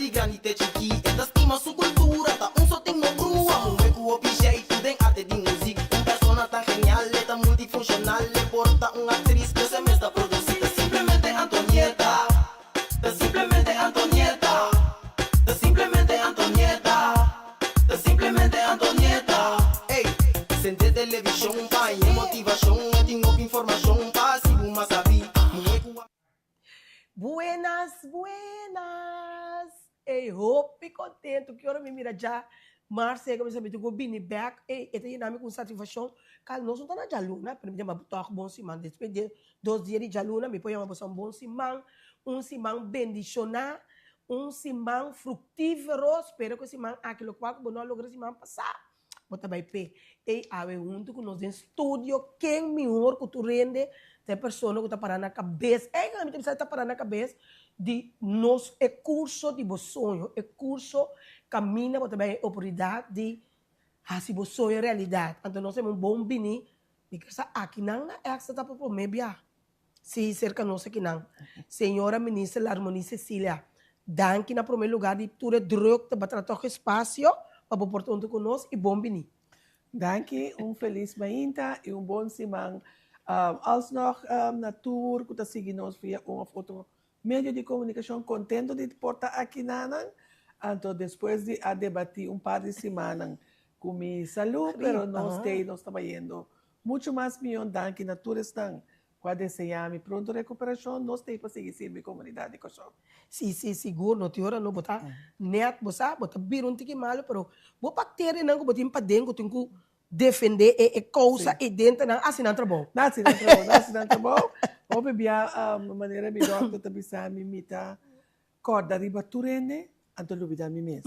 di grandi te chikí. E ta stima su kultura, ta un sotin no brua. Muhé ku hopi jeitu den arte di muzik. Un persona tan genial, e ta multifunshonal. E por ta un aktris, pero e mes ta produsí. Ta simplemente Antonieta, ta simplemente Antonieta, ta simplemente Antonieta, ta simplemente Antonieta. Ey, sende televishon pa haña motivashon. E tin hopi informashon pa hasi bo mas sabí. Muhé ku a. Buenas, buenas! Ey, hopi contento ki ora mi mira dja Marcia e cuminsa mi ku bini bek, ey, e ta yena mi ku un satisfaccion. Kal nos no ta na djaluna, pero mi ta yama bo tog bon siman. Despues di dos dia di djaluna mi por yama boso un bon siman, un siman bendiciona, un siman fructifero. Spero ku e siman aki lokual ku bo no a logra siman pasa, Bo ta bai p'e. Ey awe huntu ku nos den studio, ken mihor ku tur hende ta e persona ku ta pará na kabes, eigenlijk mi ta bisa ta pará na kabes di nos e kurso di bo soño, e kurso kaminda bo ta bai e oportunidat di hasi bo soño realidat. Anto nos hemos un bon bini, mi kere sa akinan na Extra ta pa promé bia. Sí, serka nos akinan. Señora Minister Larmonie Cecilia, danki na prome lugar di tur e drukte pa traha tòg espasio pa bo por ta huntu ku nos i bon bini. Danki, un felis mainta i un bon siman. Alsnog na tur ku ta sigui nos via un òf otro medio di komunikashon, kontento di por ta akinanan. Anto despues di a debatí un par di simannan ku mi salú, pero nos t'ei nos ta bayendo Muchu mas mion danki na tur esnan ku a deseá mi pronto rekuperashon, nos t'ei pa sigui sirbi komunidat di Kòrsou. Sí, sí, sigur, no tin ora no, bo ta nèt, bo sa, bo ta bira un tiki malu, pero bo bakterianan ku bo tin paden ku tin ku defendé e e kousa ei denter nan hasi nan trabou. Nan hasi nan trabou, nan hasi nan trabou. Hopi bia manera mi dòkter ta bisa mi, mi ta Kòrda riba tur hende, anto lubidá mi mes.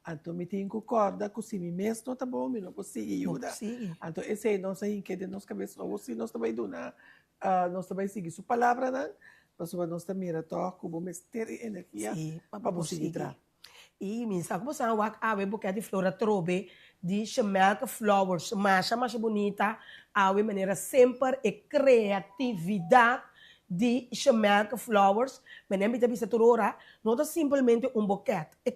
Anto mi tin ku kòrda ku si mi mes no ta bon, mi no por sigui yuda. Anto esei nos a hink'é den nos kabes, awor si nos ta bai duna, nos ta bai sigui su palabranan, pasobra nos ta mira tòg ku bo mester e energia pa bo sigui traha. I mi sa ku bo sa wak awe buket di flor atrobe di Shemelka Flowers, masha masha bunita awe manera semper e kreatividat di Shemelka Flowers, menen mi ta bisa tur ora, no ta simpelmente un boket, e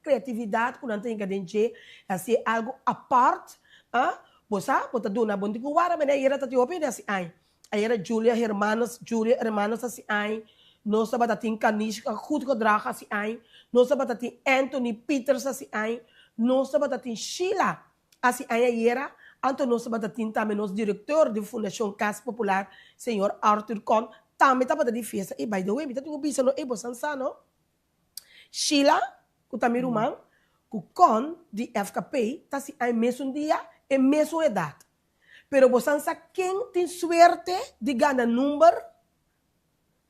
kreatividat ku nan ta hinka den dje hasi e algu apart, ah, bo sa, bo ta duna bo no tin ku wara menen ayera ta tin hopi hende hasi ai, ayera Julia Hermanos, Julia Hermanos hasi ai, nos tabata tin Kanishka Goedgedrag hasi ai, nos tabata tin Anthony Peters hasi ai, nos tabata tin Sheila Hasi aña ayera, anto nos tabata tin tambe nos director di Fundacion Cas Popular, señor Arthur Con, tambe tabata di fiesta. Ey, by the way, mi ta tin cu bisa no, ey, bosan sa no, Sheila, cu ta mi ruman, cu Con di FKP ta hasi aña mesun dia, e mesun edad. Pero bosan sa ken tin suerte di gana number?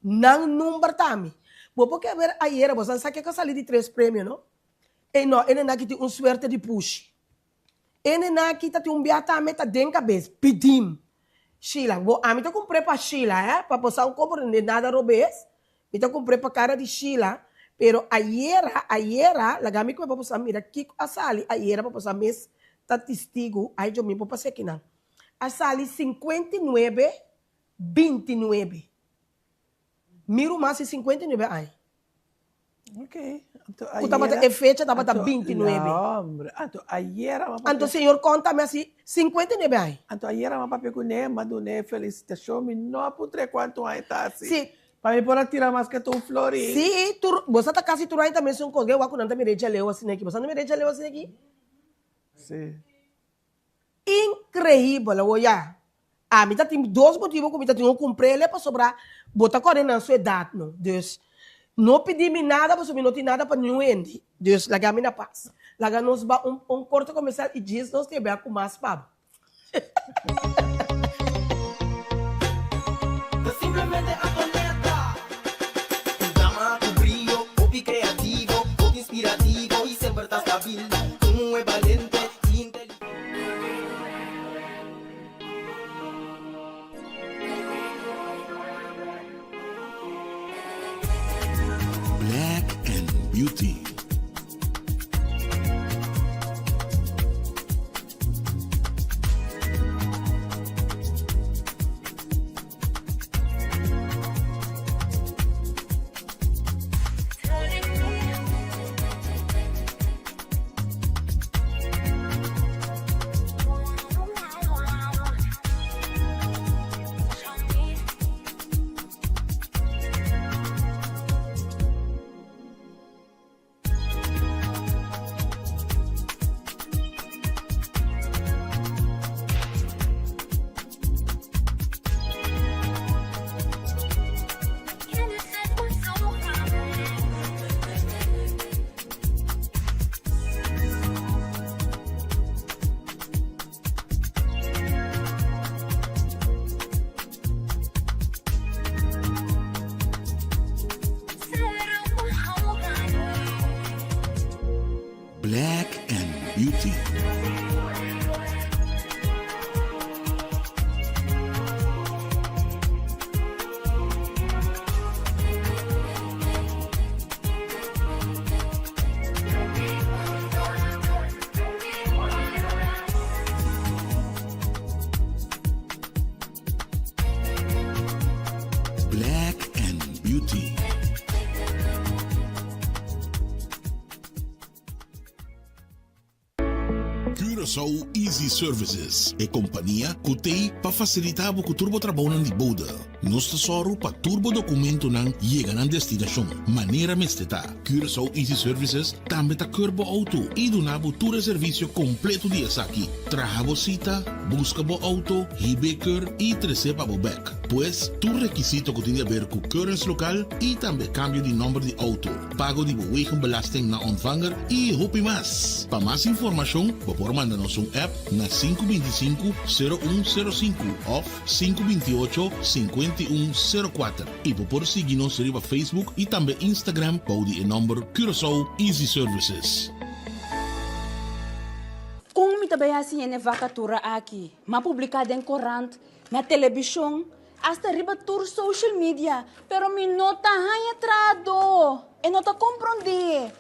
Nan number ta mi. Bo por ke ber ayera, bosan sa kiko a sali di tres premio no? Ey no, e nena aki tin un suerte di pushi. E nena aki ta tin un bia tambe ta den kabes, pidim. Sheila, bo ami ta kumpr'é pa Sheila eh, pa bo sa un komprendé nada robes, mi ta kumpr'é pa kara di Sheila, pero ayera, ayera, laga mi kue pa bo sa mira kiko a sali ayera pa bo sa mes ta tistigu, ay djo mi por pas'é kinan. A sali 59, 29. Mi ruman si 59 aña. Ok. Anto Ku tabata e fecha tabata 29. La hombre. Anto ayera m'a papia. Anto señor konta mi asi 59 aña. Anto ayera m'a papia kuné, m'a dun'é felisitashon, mi no a puntr'é kuantu aña ta hasi. Si. Pa mi por a tira mas ke tur florin. Si, tur, bo sa ta kasi tur aña ta mesun kos. Wak ku nan ta mir'é djaleu asina aki. Bo sa ta mir'é djaleu asina aki? Si. Increíbel awor ya. Ami ta tin dos motibo cu mi ta tin un cumprele pasobra bo ta core nan su edad no. Dus no pidi mi nada pasobra mi no tin nada pa niun hende. Dus laga mi na paz. Laga nos ba un un corte comercial y djis nos te bea cu mas pa bo. Ta simplemente Antonetta. Un dama cu brio, hopi creativo, hopi inspirativo y semper ta stabil. Un muhe balente y inteligente. Black and Beauty. Beauty. Black and Beauty. Curaçao Easy Services, e kompania ku t'ei pa fasilitá bo ku tur bo trabounan di bouda. Nos ta sòru pa tur bo dokumentonan yega nan destinashon manera mester ta. Curaçao Easy Services tambe ta keur bo outo i duna bo tur e servisio kompleto di esaki. Traha bo sita, buska bo outo, hib'é keur i tres'é pa bo bèk. Pues, tur rekisito ku tin di aber ku keuringslokaal i tambe kambio di nòmber di outo. pago di bo wegenbelasting na ontvanger y hopi mas. Pa mas informacion bo por manda nos un app na sinku 25 sero un sero sinku of sinku 28 51 sero kuater y bo por sigui nos riba Facebook y tambe Instagram bou di e nomber Curaçao Easy Services. Kon mi ta bai hasi hende vakatura aki? M'a publiká den korant, na telebishon, Hasta riba tur social media, pero mi no ta haña trahadó. E no ta komprondé.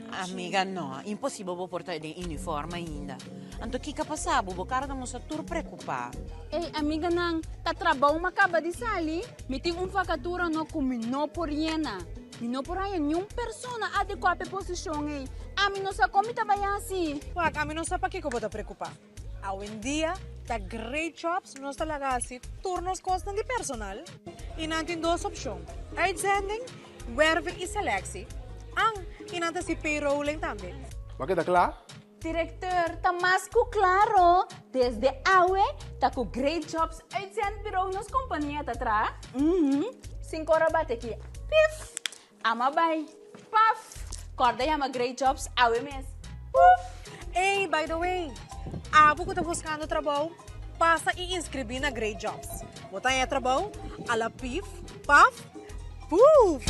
Amiga, no, imposibel bo por ta den uniform ainda. Anto kiko a pasa bo? Bo kara ta mustra tur preokupá. Ey, amiganan, ta trabou mi a kaba di sali. Mi tin un vakatura no ku mi no por yena. Mi no por haña niun persona adekuá pa e posishon ey. Ami no sa kon mi ta bai hasi. Wak, ami no sa pakiko bo ta preokupá. Awendia ta Great Jobs nos ta laga hasi tur nos kosnan di personal i nan tin dos opshon, uitzending, werving i selectie, an i nan ta hasi payrolling tambe. Bo a keda kla? Directeur, ta mas ku klaro, desde awe ta ku Great Jobs Uitzendbureau nos kompania ta traha. Uhum, sin kora bate ki pif, ama bai, paf, kòrda yama Great Jobs awe mes, puf! Ey, by the way, abo ku ta buskando trabou, pasa i inskribí na Great Jobs. Bo ta haña trabou a la pif, paf, puf!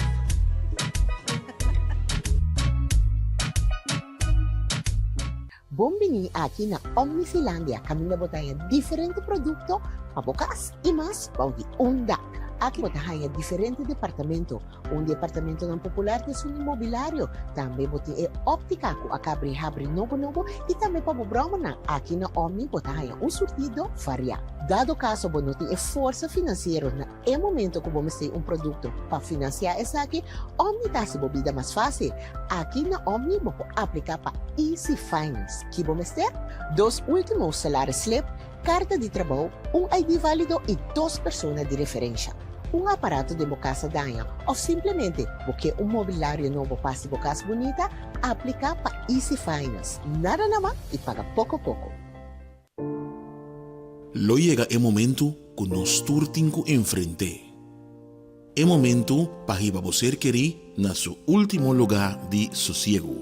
Bon bini aki na Omnifilandia kaminda bo ta haña diferente produkto pa bo kas i mas bou di un dak. Aki bo ta haña diferente departamento. Un di e apartamentonan popular ta esun di mobilario. Tambe bo tin e óptica ku a kabri habri nobo nobo i tambe pa bo bròmernan. Aki na Omni bo ta haña un surtido variá. Dado kaso bo no tin e forsa finansiero na e momento ku bo mester un produkto pa finansiá esaki, Omni ta hasi bo bida mas fásil. Aki na Omni bo por apliká pa Easy Finance. Ki bo mester? Dos último salaris slip, Karta di trabou, un ID válido i dos persona di referensha. Un aparato den bo kas a daña òf simplemente bo ke un mobilario nobo pa hasi bo kas bunita, apliká pa Easy Finance. Nada na man i paga poko poko. Lo yega e momentu ku nos tur tin ku enfrent'é. E momentu pa hiba bo ser kerí na su último lugá di sosiegu.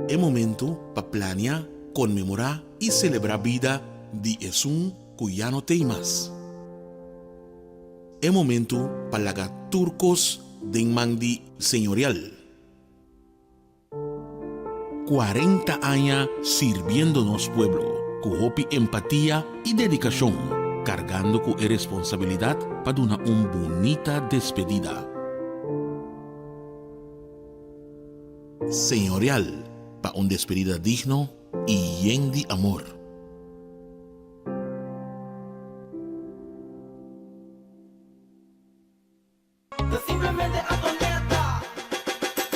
E momentu pa plania, konmemorá i selebrá bida di esun ku ya no t'ei mas. E momentu pa laga tur kos den man di Señorial. 40 aña sirbiendo nos pueblo ku hopi empatia i dedikashon, kargando ku e responsabilidat pa duna un bunita despedida. Señorial pa un despedida digno y yen di amor. Ta simplemente Antonetta.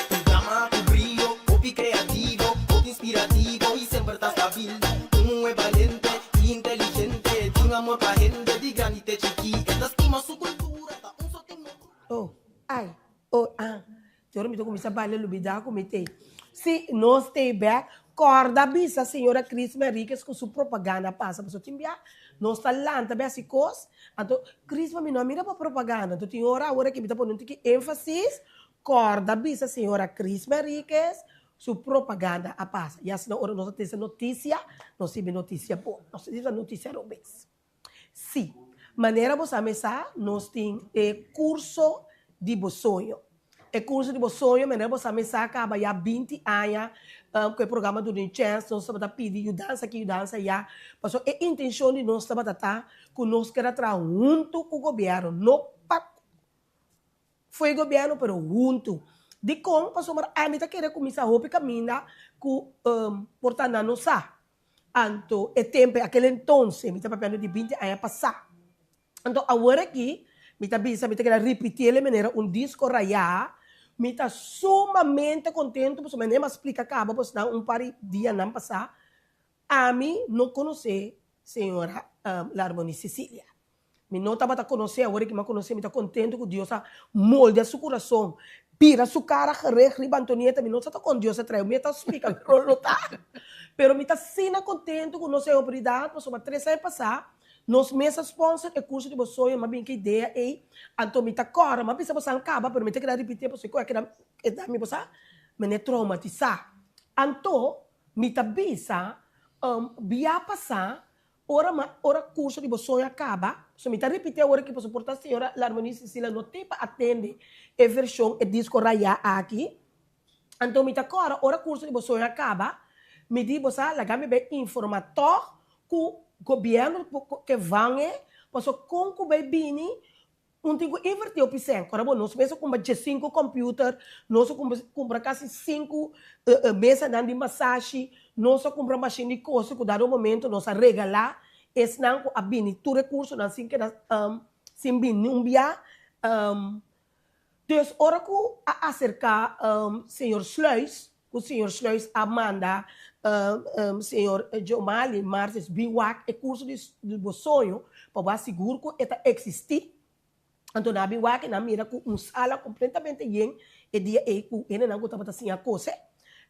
Un dama cu brio, hopi creativo, hopi inspirativo y semper ta stabil. Un muhe balente y inteligente, tin amor pa hende di grandi te chiki. E ta stima su cultura, ta un sotin no. Oh, ai, oh, ah. Te ora mi ta kuminsá baila lubidá ku mi t'ei. Sí, nos t'ei bèk. Kòrda bisa señora Crisma Henriquez ku su propaganda pasa pasobra tin bia nos ta lanta bia hasi kos, anto Crisma mi no a mira bo propaganda. Anto tin ora awor aki mi ta pone un tiki énfasis, kòrda bisa señora Crisma Henriquez su propaganda a pasa. I asina ora nos a tesa notisia, nos sibi notisia bon, nos ta tesa notisia robes. Sí. Manera bo sa mesa, nos tin e curso di bo soño. E kurso di bo soño, manera bo sa mi sa kaba ya 20 aña ku e programa Duna un Chèns, nos tabata pidi yudansa aki, yudansa ayá, pasobra e intenshon di nos tabata ta ku nos keda traha huntu ku gobièrnu, no pa fo'i gobièrnu pero huntu. Dikon? Pasobra ami ta kere kuminsá hopi kaminda ku por ta nan no sa. Anto e tempu, aquel entonces, mi ta papiando di 20 aña pasá. Anto awor aki mi ta bisa, mi ta keda ripitié e manera un disko rayá, mi ta sumamente kontento pasobra mi a splika kaba bosnan un par di dianan pasá, ami no konosé señora Larmonie Cecilia. Mi no tabata konosé, awor aki mi a konosé, mi ta kontento ku Dios a moldia su kurason, bira su kara gerecht riba Antonieta, mi no sa ta kon Dios a trae, mi ta splika pero no ta. Pero mi ta asina kontento ku nos a e oportunidat pasobra tres aña pasá Nos mes a sponsor e curso di bo soño, m'a bin cu idea ey, anto mi ta cora, m'a bisa bosan caba, pero mi ta keda ripiti pasobra cu a keda e da mi bosa mene traumatisa. Anto mi ta bisa, bia pasa ora m'a ora curso di bo soño a caba, so mi ta ripiti awor aki pasobra por ta señora Larmonie Cecilia no tin pa atende e version, e disco raya aki, Anto mi ta kòrda ora kurso di bo soño a kaba, mi di bo sa laga mi bai informa tòg ku gobièrnu ke van e, pasobra kon ku bai bini un tin ku invertí hopi sèn. Kòrda bo nos mes a kumpra diesinku kòmpiuter, nos a kumpra kasi sinku mesanan di masashi, nos a kumpra mashin di kose ku dado momento nos a regalá esnan ku a bini tur e kursonan sin keda sin bini niun bia. Dus ora ku a aserká señor Sluis, ku señor Sluis a manda señor Giomali Martes bin wak e kurso di bo soño pa bo a sigur ku e ta eksistí. Anto nan a bin wak i nan a mira ku un sala kompletamente yen e dia ei ku hendenan ku tabata siña kose.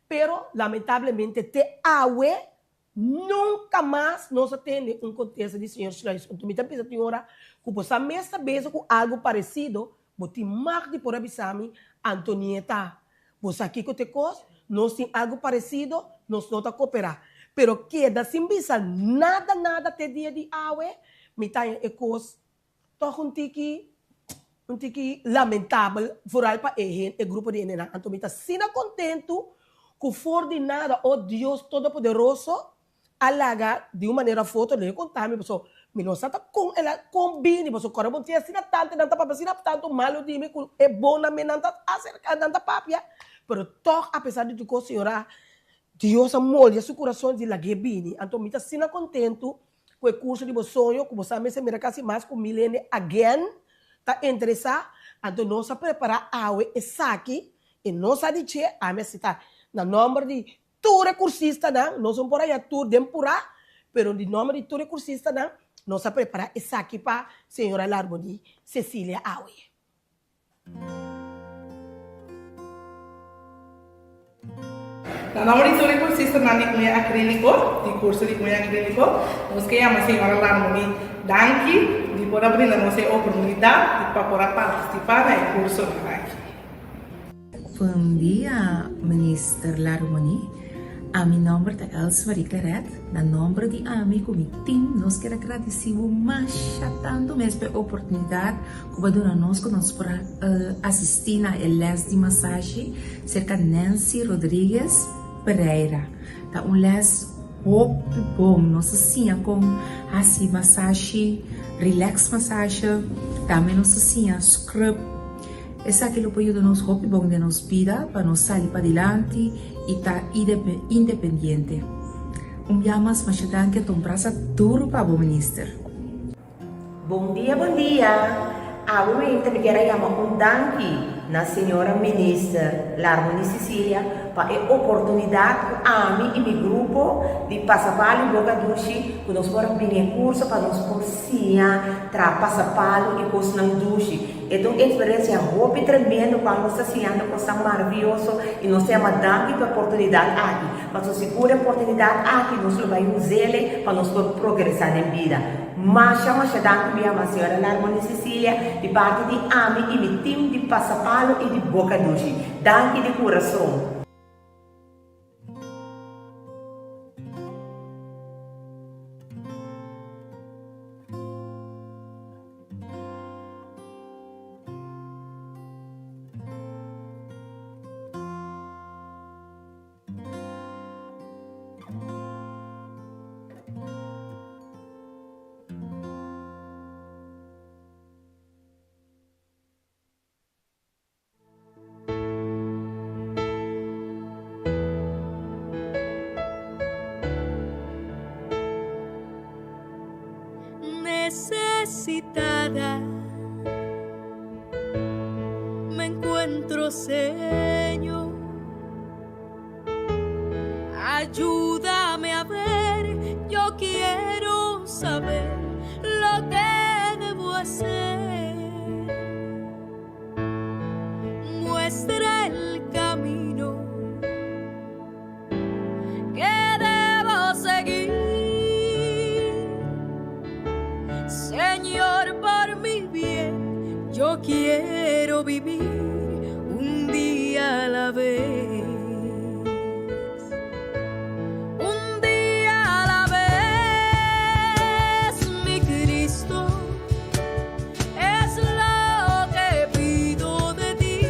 Pero lamentablemente te awe Nunka mas nos a tende un kontesta di señor Sluis. Anto mi ta bisa tin ora ku bo sa mes ta bezig ku algu paresido, bo tin mag di por a bisa mi, Antonieta, bo sa kiko t'e kos? Nos tin algu paresido, nos no ta koperá. Pero keda sin bisa nada nada te dia di awe, mi ta haña e kos Tòg un tiki, un tiki lamentabel, vooral pa e hen, e grupo di hendenan. Anto mi ta asina kontentu ku for di nada, o Dios Todopoderoso a laga di un manera of otro, lo e konta mi, pasobra mi no sa ta kon el a kon bini, pasobra kòrda bo tin asina tantu, nan ta papia asina tantu malu di mi ku e bonnan mi nan ta aserka, nan ta papia, pero tòg apesar di tur kos Señor a, Dios a moldia su kurason di lag'é bini. Anto mi ta asina kontentu Ku e kurso di bo soño ku bo sa mester mira kasi mas ku mil hende again ta interesá, anto nos a prepará awe esaki i nos a dich'é, ami a sita na nòmber di tur e kursistanan, nos no por haña tur den purá, pero di nòmber di tur e kursistanan nos a prepará esaki pa señora Larmony Cecilia awe. Na nomber di tur e kursistanan di uña akríliko, di kurso di uña akríliko, nos ke yama señora Larmony danki di por a brinda nos e oportunidat di pa por a partisipá na e kursonan aki. Bon dia Minister Larmony, ami nomber ta Els Marie Claret, na nomber di ami ku mi team nos kier a gradisi bo masha tantu mes pa e oportunidat Ku bo a duna nos ku nos por a asistí na e lès di masashi serka Nancy Rodriguez Pereira. Ta un lès hopi bon. Nos a siña kon hasi masashi, relax massage, tambe nos a siña scrub. Esaki lo por yuda nos hopi bon den nos bida pa nos sali padilanti i ta independiente. Un bia mas masha danki a ta un brasa duru pa bo Minister. Bon dia bon dia, awe wenta mi kier a yama un danki na señora Minister Larmonie Cecilia pa e oportunidad cu ami y mi grupo di Pasapalu y Boca Dushi cu nos por a bini e curso pa nos por siña traha pasapalu y cosnan dushi. E ta un experiencia hopi tremendo cual nos ta siñando cosnan maravilloso y nos ta yama danki pa e oportunidad aki. Pasobra sigur e oportunidad aki nos lo bay usele pa nos por progresa den bida. Masha masha danki mi ama señora Larmony Cecilia di parti di ami y mi team di Pasapalo y di Boca Dushi. Danki di curason. Ayúdame a ver, yo quiero saber lo que debo hacer. Muestra el camino que debo seguir. Señor, por mi bien, yo quiero vivir un día a la vez. Un día a la vez, mi Cristo, es lo que pido de ti.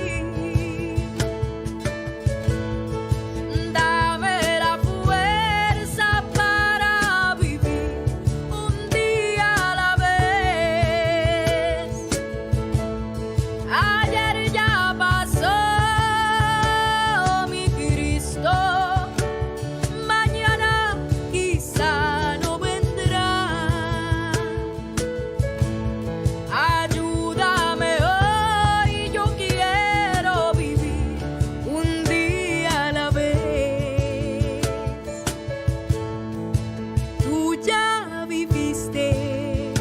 Dame la fuerza para vivir un día a la vez. Ayer ya pasó, mi Cristo. Mañana quizá no vendrá. Ayúdame hoy, yo quiero vivir un día a la vez. Tú ya viviste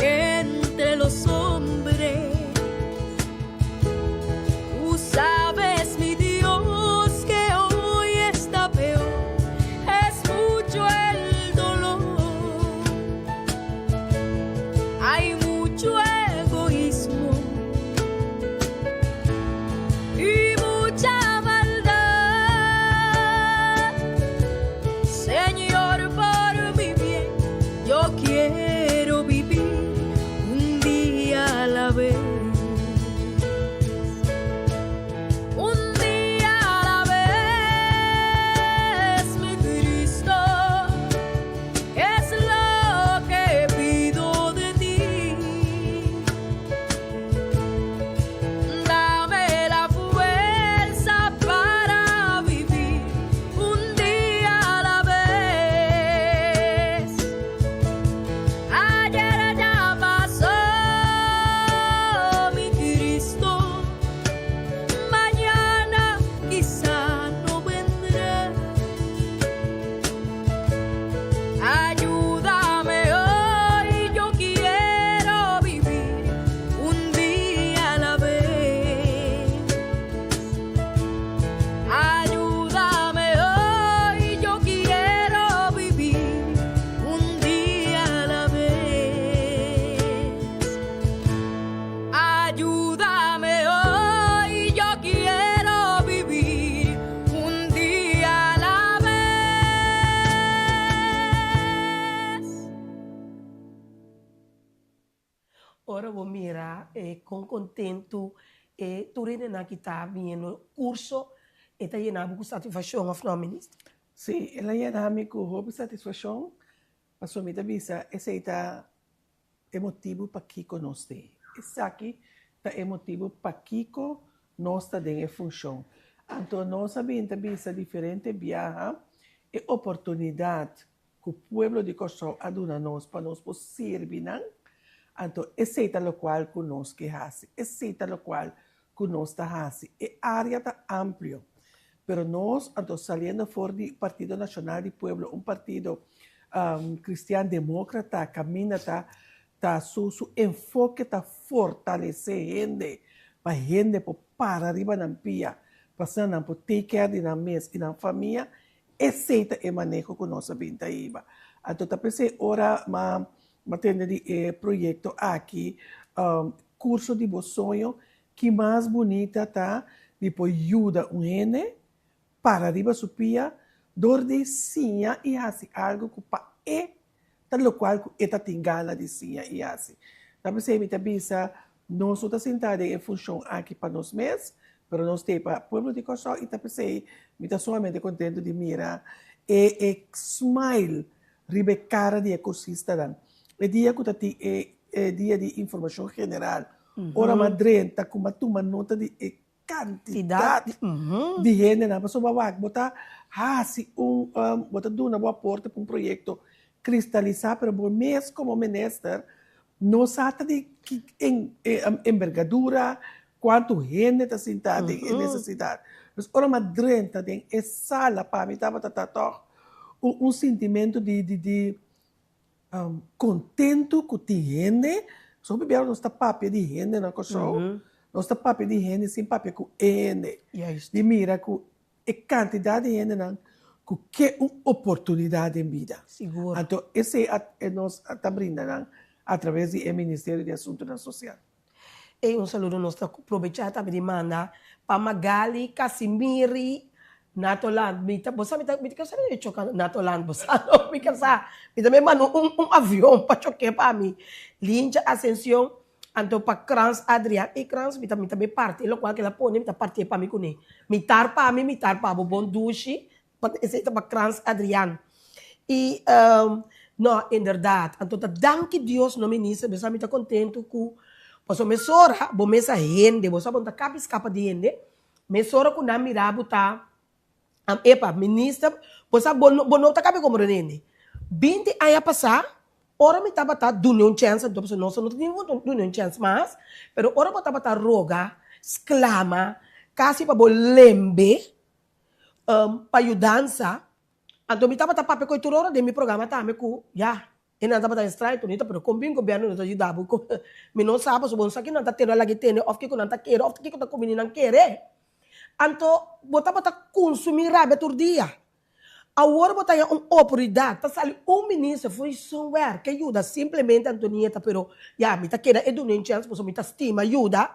entre los hombres. Tú sabes, mi Dios, que hoy está peor. Es mucho el dolor. Hay mucho egoísmo y mucha maldad. Señor, por mi bien, yo quiero vivir un día a la vez. Un día a la vez, mi Cristo, es lo que pido de ti. Dame la fuerza para vivir un día a la vez. Ayer ya pasó, mi Cristo. Mañana quizá no vendrá. Ayúdame hoy, yo quiero vivir un día a la vez. Ayúdame hoy, yo quiero vivir un día a la vez. Ayúdame hoy, yo quiero vivir un día a la vez. Ora bo mira e kon kontentu e tur hendenan ki ta biniendo kurso e ta yena bo ku satisfakshon òf no minister? Sí, el a yena mi ku hopi satisfakshon pasobra mi ta bisa esei ta e motibu pakiko nos t'e. Esaki ta e motibu pakiko nos ta den e funshon. Anto nos a bin ta bisa diferente biaha e oportunidat ku pueblo di Kòrsou a duna nos pa nos por sirbi nan, anto esei ta lokual ku nos ke hasi, esei ta lokual ku nos ta hasi. E área ta amplio, pero nos anto saliendo for di Partido Nashonal di Pueblo, un partido kristian demókrata kaminda ta ta su su enfoke ta fortalesé hende pa hende por para riba nan pia, pa asina nan por take care di nan mes i nan famia, Esei ta e maneho ku nos a bin ta hiba. Anto ta p'esei ora m'a m'a tende di e proyekto aki, Kurso di bo soño, ki mas bunita ta di por yuda un hende para riba su pia dor di siña i hasi algu ku pa e ta lokual ku e ta tin gana di siña i hasi. Ta p'esei mi ta bisa, nos no ta sintá den e funshon aki pa nos mes, pero nos t'ei pa pueblo di Kòrsou i ta p'esei mi ta sumamente kontentu di mira e e smile riba e kara di e kursistanan. E dia ku ta tin e e dia di informashon general, ora m'a drenta ku m'a tuma nota di e kantidat di hendenan pasobra wak bo ta hasi un bo ta duna bo aporte pa un proyekto kristalisá pero bo mes komo minister no sa ta di ki embergadura. Kuantu hende ta sintá den e nesesidat. Dus ora mi a drenta den e sala pa mi tabata ta tòg un un sintimentu di di di kontentu ku tin hende. Pasobra hopi biaha nos ta papia di hende na Kòrsou, nos ta papia di hende sin papia ku e hende. Di mira ku e kantidat di hendenan ku ke un oportunidat den bida. Sigur. Anto esei a nos ta brinda nan atraves di e Ministerio di Asuntunan Sosial. Ey un saludo nos ta probecha tambe di manda pa Magali Casimiri Natoland mi ta bo sa mi ta mi ta sa mi choka Natoland bo sa no mi ka sa mi ta me manda un un avion pa choke pa mi Lincha Ascencion anto pa Krans Adrian ey Krans mi ta mi ta me parti e locual ke la pone mi ta partie pa mi kune mitar pa mi mitar pa bo bon dushi Esei ta pa Krans Adrian. I no, inderdaad. Anto ta danki Dios no minister, bo sa mi ta contento cu pasobra mesora bo mesa hende, bo sa bo no ta capi scapa di hende, mesora cu nan mira bo ta epa minister, bo sa bo no bo no ta capi como den hende. Binti aña pasa ora mi tabata duna un chance anto pasobra nos no ta tin duna un chance mas, pero ora bo tabata roga, sclama, casi pa bo lembe pa yudansa, anto mi tabata papia ku e tur ora den mi programa tambe ku ya e nan tabata extraño Tonita pero kon bin gobierno no ta yuda bo mi no sa pasobra bo no sa ki nan ta tene a lag'i tene of kiko nan ta kere of kiko ta kumini nan kere anto bo tabata kunsumi rabia tur dia awor bo ta haña un oportunidat ta sali un minister for di somewhere ke yuda simplemente Antonieta pero ya mi ta keda e duna un chèns pasobra mi ta stima yuda.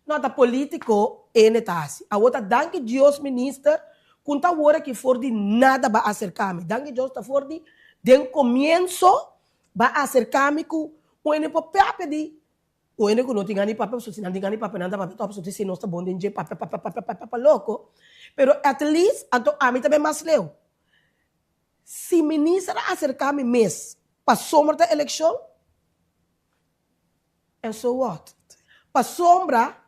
No ta politico ene ta haci. Awor ta danki Dios minister cu n'ta awor aki for di nada ba acerca mi. Danki Dios ta for di den comienzo ba acerca mi cu un hende por papia di un hende cu no tin gana di papia pasobra si nan tin gana di papia nan ta papia toch pasobra si nos ta bon den dje papia papia papia papia pa loco. Pero at least anto ami ta bay mas leu. Si minister a acerca mi mes pasobra ta eleccion. And so what? Pasobra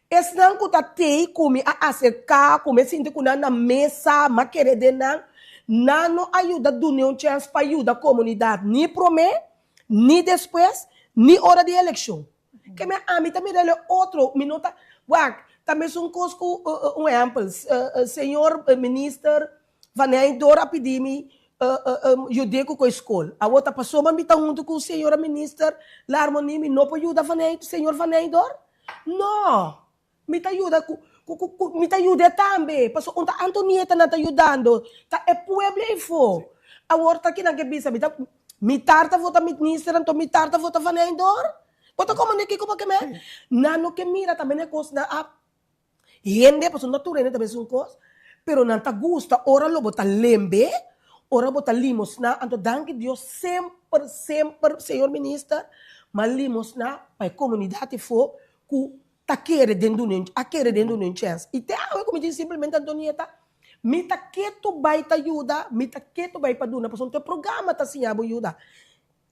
esnan ku ta tei ku mi a aserká, ku mi a sinti ku nan na mesa, mi a kere den nan, nan no a yuda dun'é un chèns pa yuda komunidat ni promé, ni despues, ni ora di elekshon. Ke mi ami ta mira el e otro, mi no ta, wak, ta mesun kos ku un ehèmpel, señor minister Van Heijndor a pidi mi yud'é ku koe skol. Awor ta pasobra mi ta huntu ku señora minister Larmonie mi no por yuda Van Heij, señor Van Heijndor? No! Mi ta yuda ku, ku, ku, ku, mi ta yud'é tambe, pasobra un ta Antonieta nan ta yudando, ta e pueblo eifó. Awor ta kinan ke bisa mi ta, mi tar ta vota minister anto mi tar ta vota Van Heijndor? Bo ta komprende kiko bo ke men? Nan no ke mira tambe na e kosnan a Hende, pasobra no tur hende ta mester un kos, pero nan ta gusta ora lo bo ta lembe, ora bo ta limosná, anto danki Dios semper, semper, señor minister, m'a limosná pa e komunidat efo ku ta kere den duna un, a kere den duna un chèns. I te awe ku mi tin simplemente Antonieta, mi ta ketu bai ta yuda, mi ta ketu bai pa duna, pasobra e programa ta siña bo yuda.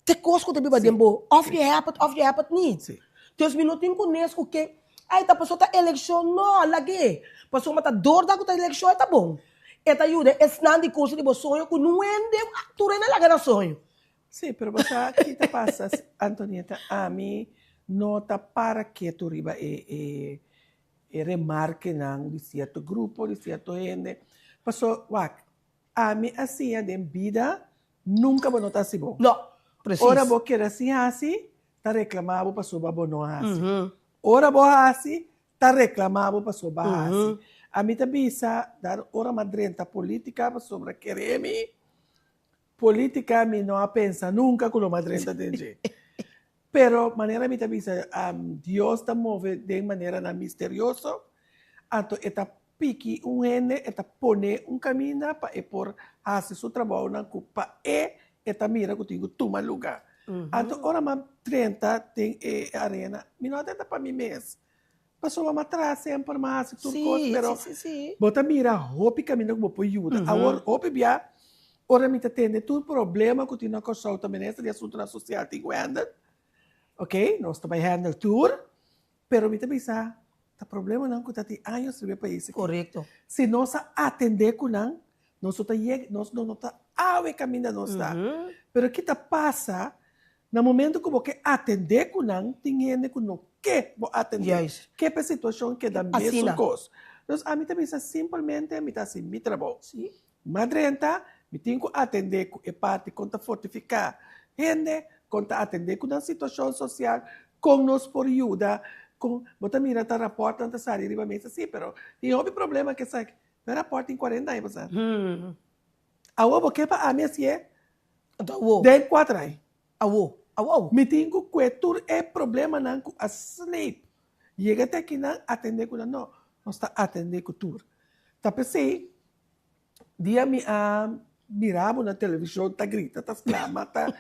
Te kos ku ta biba den bo, òf je hebt het òf je hebt het niet. Dus mi no tin kunes ku ke, ai ta pasobra ta elekshon, no, lag'é. Pasobra ta dor da ku ta elekshon e ta bon. E ta yuda esnan di kurso di bo soño ku no hende, tur hende a laga nan soño. Sí, pero bo sa ki ta pasa, Antonieta, ami no ta para ketu riba e e e remarkenan di sierto grupo, di sierto hende. Paso, wak, Ami a siña den bida nunca bo no ta haci bo. No, precies. Ora bo keda sin haci, ta reclama bo pasobra bo no haci. Ora bo haci, ta reclama bo pasobra bo a haci. Ami ta bisa, dar ora mi a drenta politica pasobra kere mi, politica mi no a pensa nunca cu lo mi a drenta den dje. Pero manera mi ta bisa, Dios ta move den maneranan misterioso, anto e ta piki un hende, e ta pone un kaminda pa e por hasi su trabounan ku pa e e ta mira ku tin ku tuma luga. Anto ora mi a drenta den e arena, mi no a drenta pa mi mes, pasobra mi a traha semper, mi a hasi tur kos, pero bo ta mira hopi kaminda ku bo por yuda. Awor hopi bia ora mi ta tende tur problema ku tin na Kòrsou ta Minister di Asuntunan Sosial tin ku handle, ok, nos ta bai handle tur, Pero mi ta bisa, ta problemanan ku ta tin años riba e pais aki. Korekto. Si nos a atendé ku nan, nos no ta yega, nos no ta awe kaminda nos ta. Pero ki ta pasa, na momento ku bo ke atendé ku nan, tin hende ku no ke bo atendé. Juist. Ke pa e situashon keda mesun Asina. kos. Dus ami ta bisa simpelmente mi ta hasi mi trabou. Si. M'a drenta, mi tin ku atendé ku e parti kon ta fortifiká hende, kon ta atendé ku nan situashon sosial, kon nos por yuda, kon bo ta mira ta rapòrtnan ta sali riba mesa, sí, pero tin hopi problema ku esaki. E rapòrt tin kuarenta aña pasá. Awor bo ke pa ami hasié den kuater aña. Awor, awor. Mi tin ku kue tur e problemanan ku a sleep yega te akinan atendé ku nan. No, nos ta atendé ku tur. Ta p'esei dia mi a mira bo na televishon ta grita, ta sklama, ta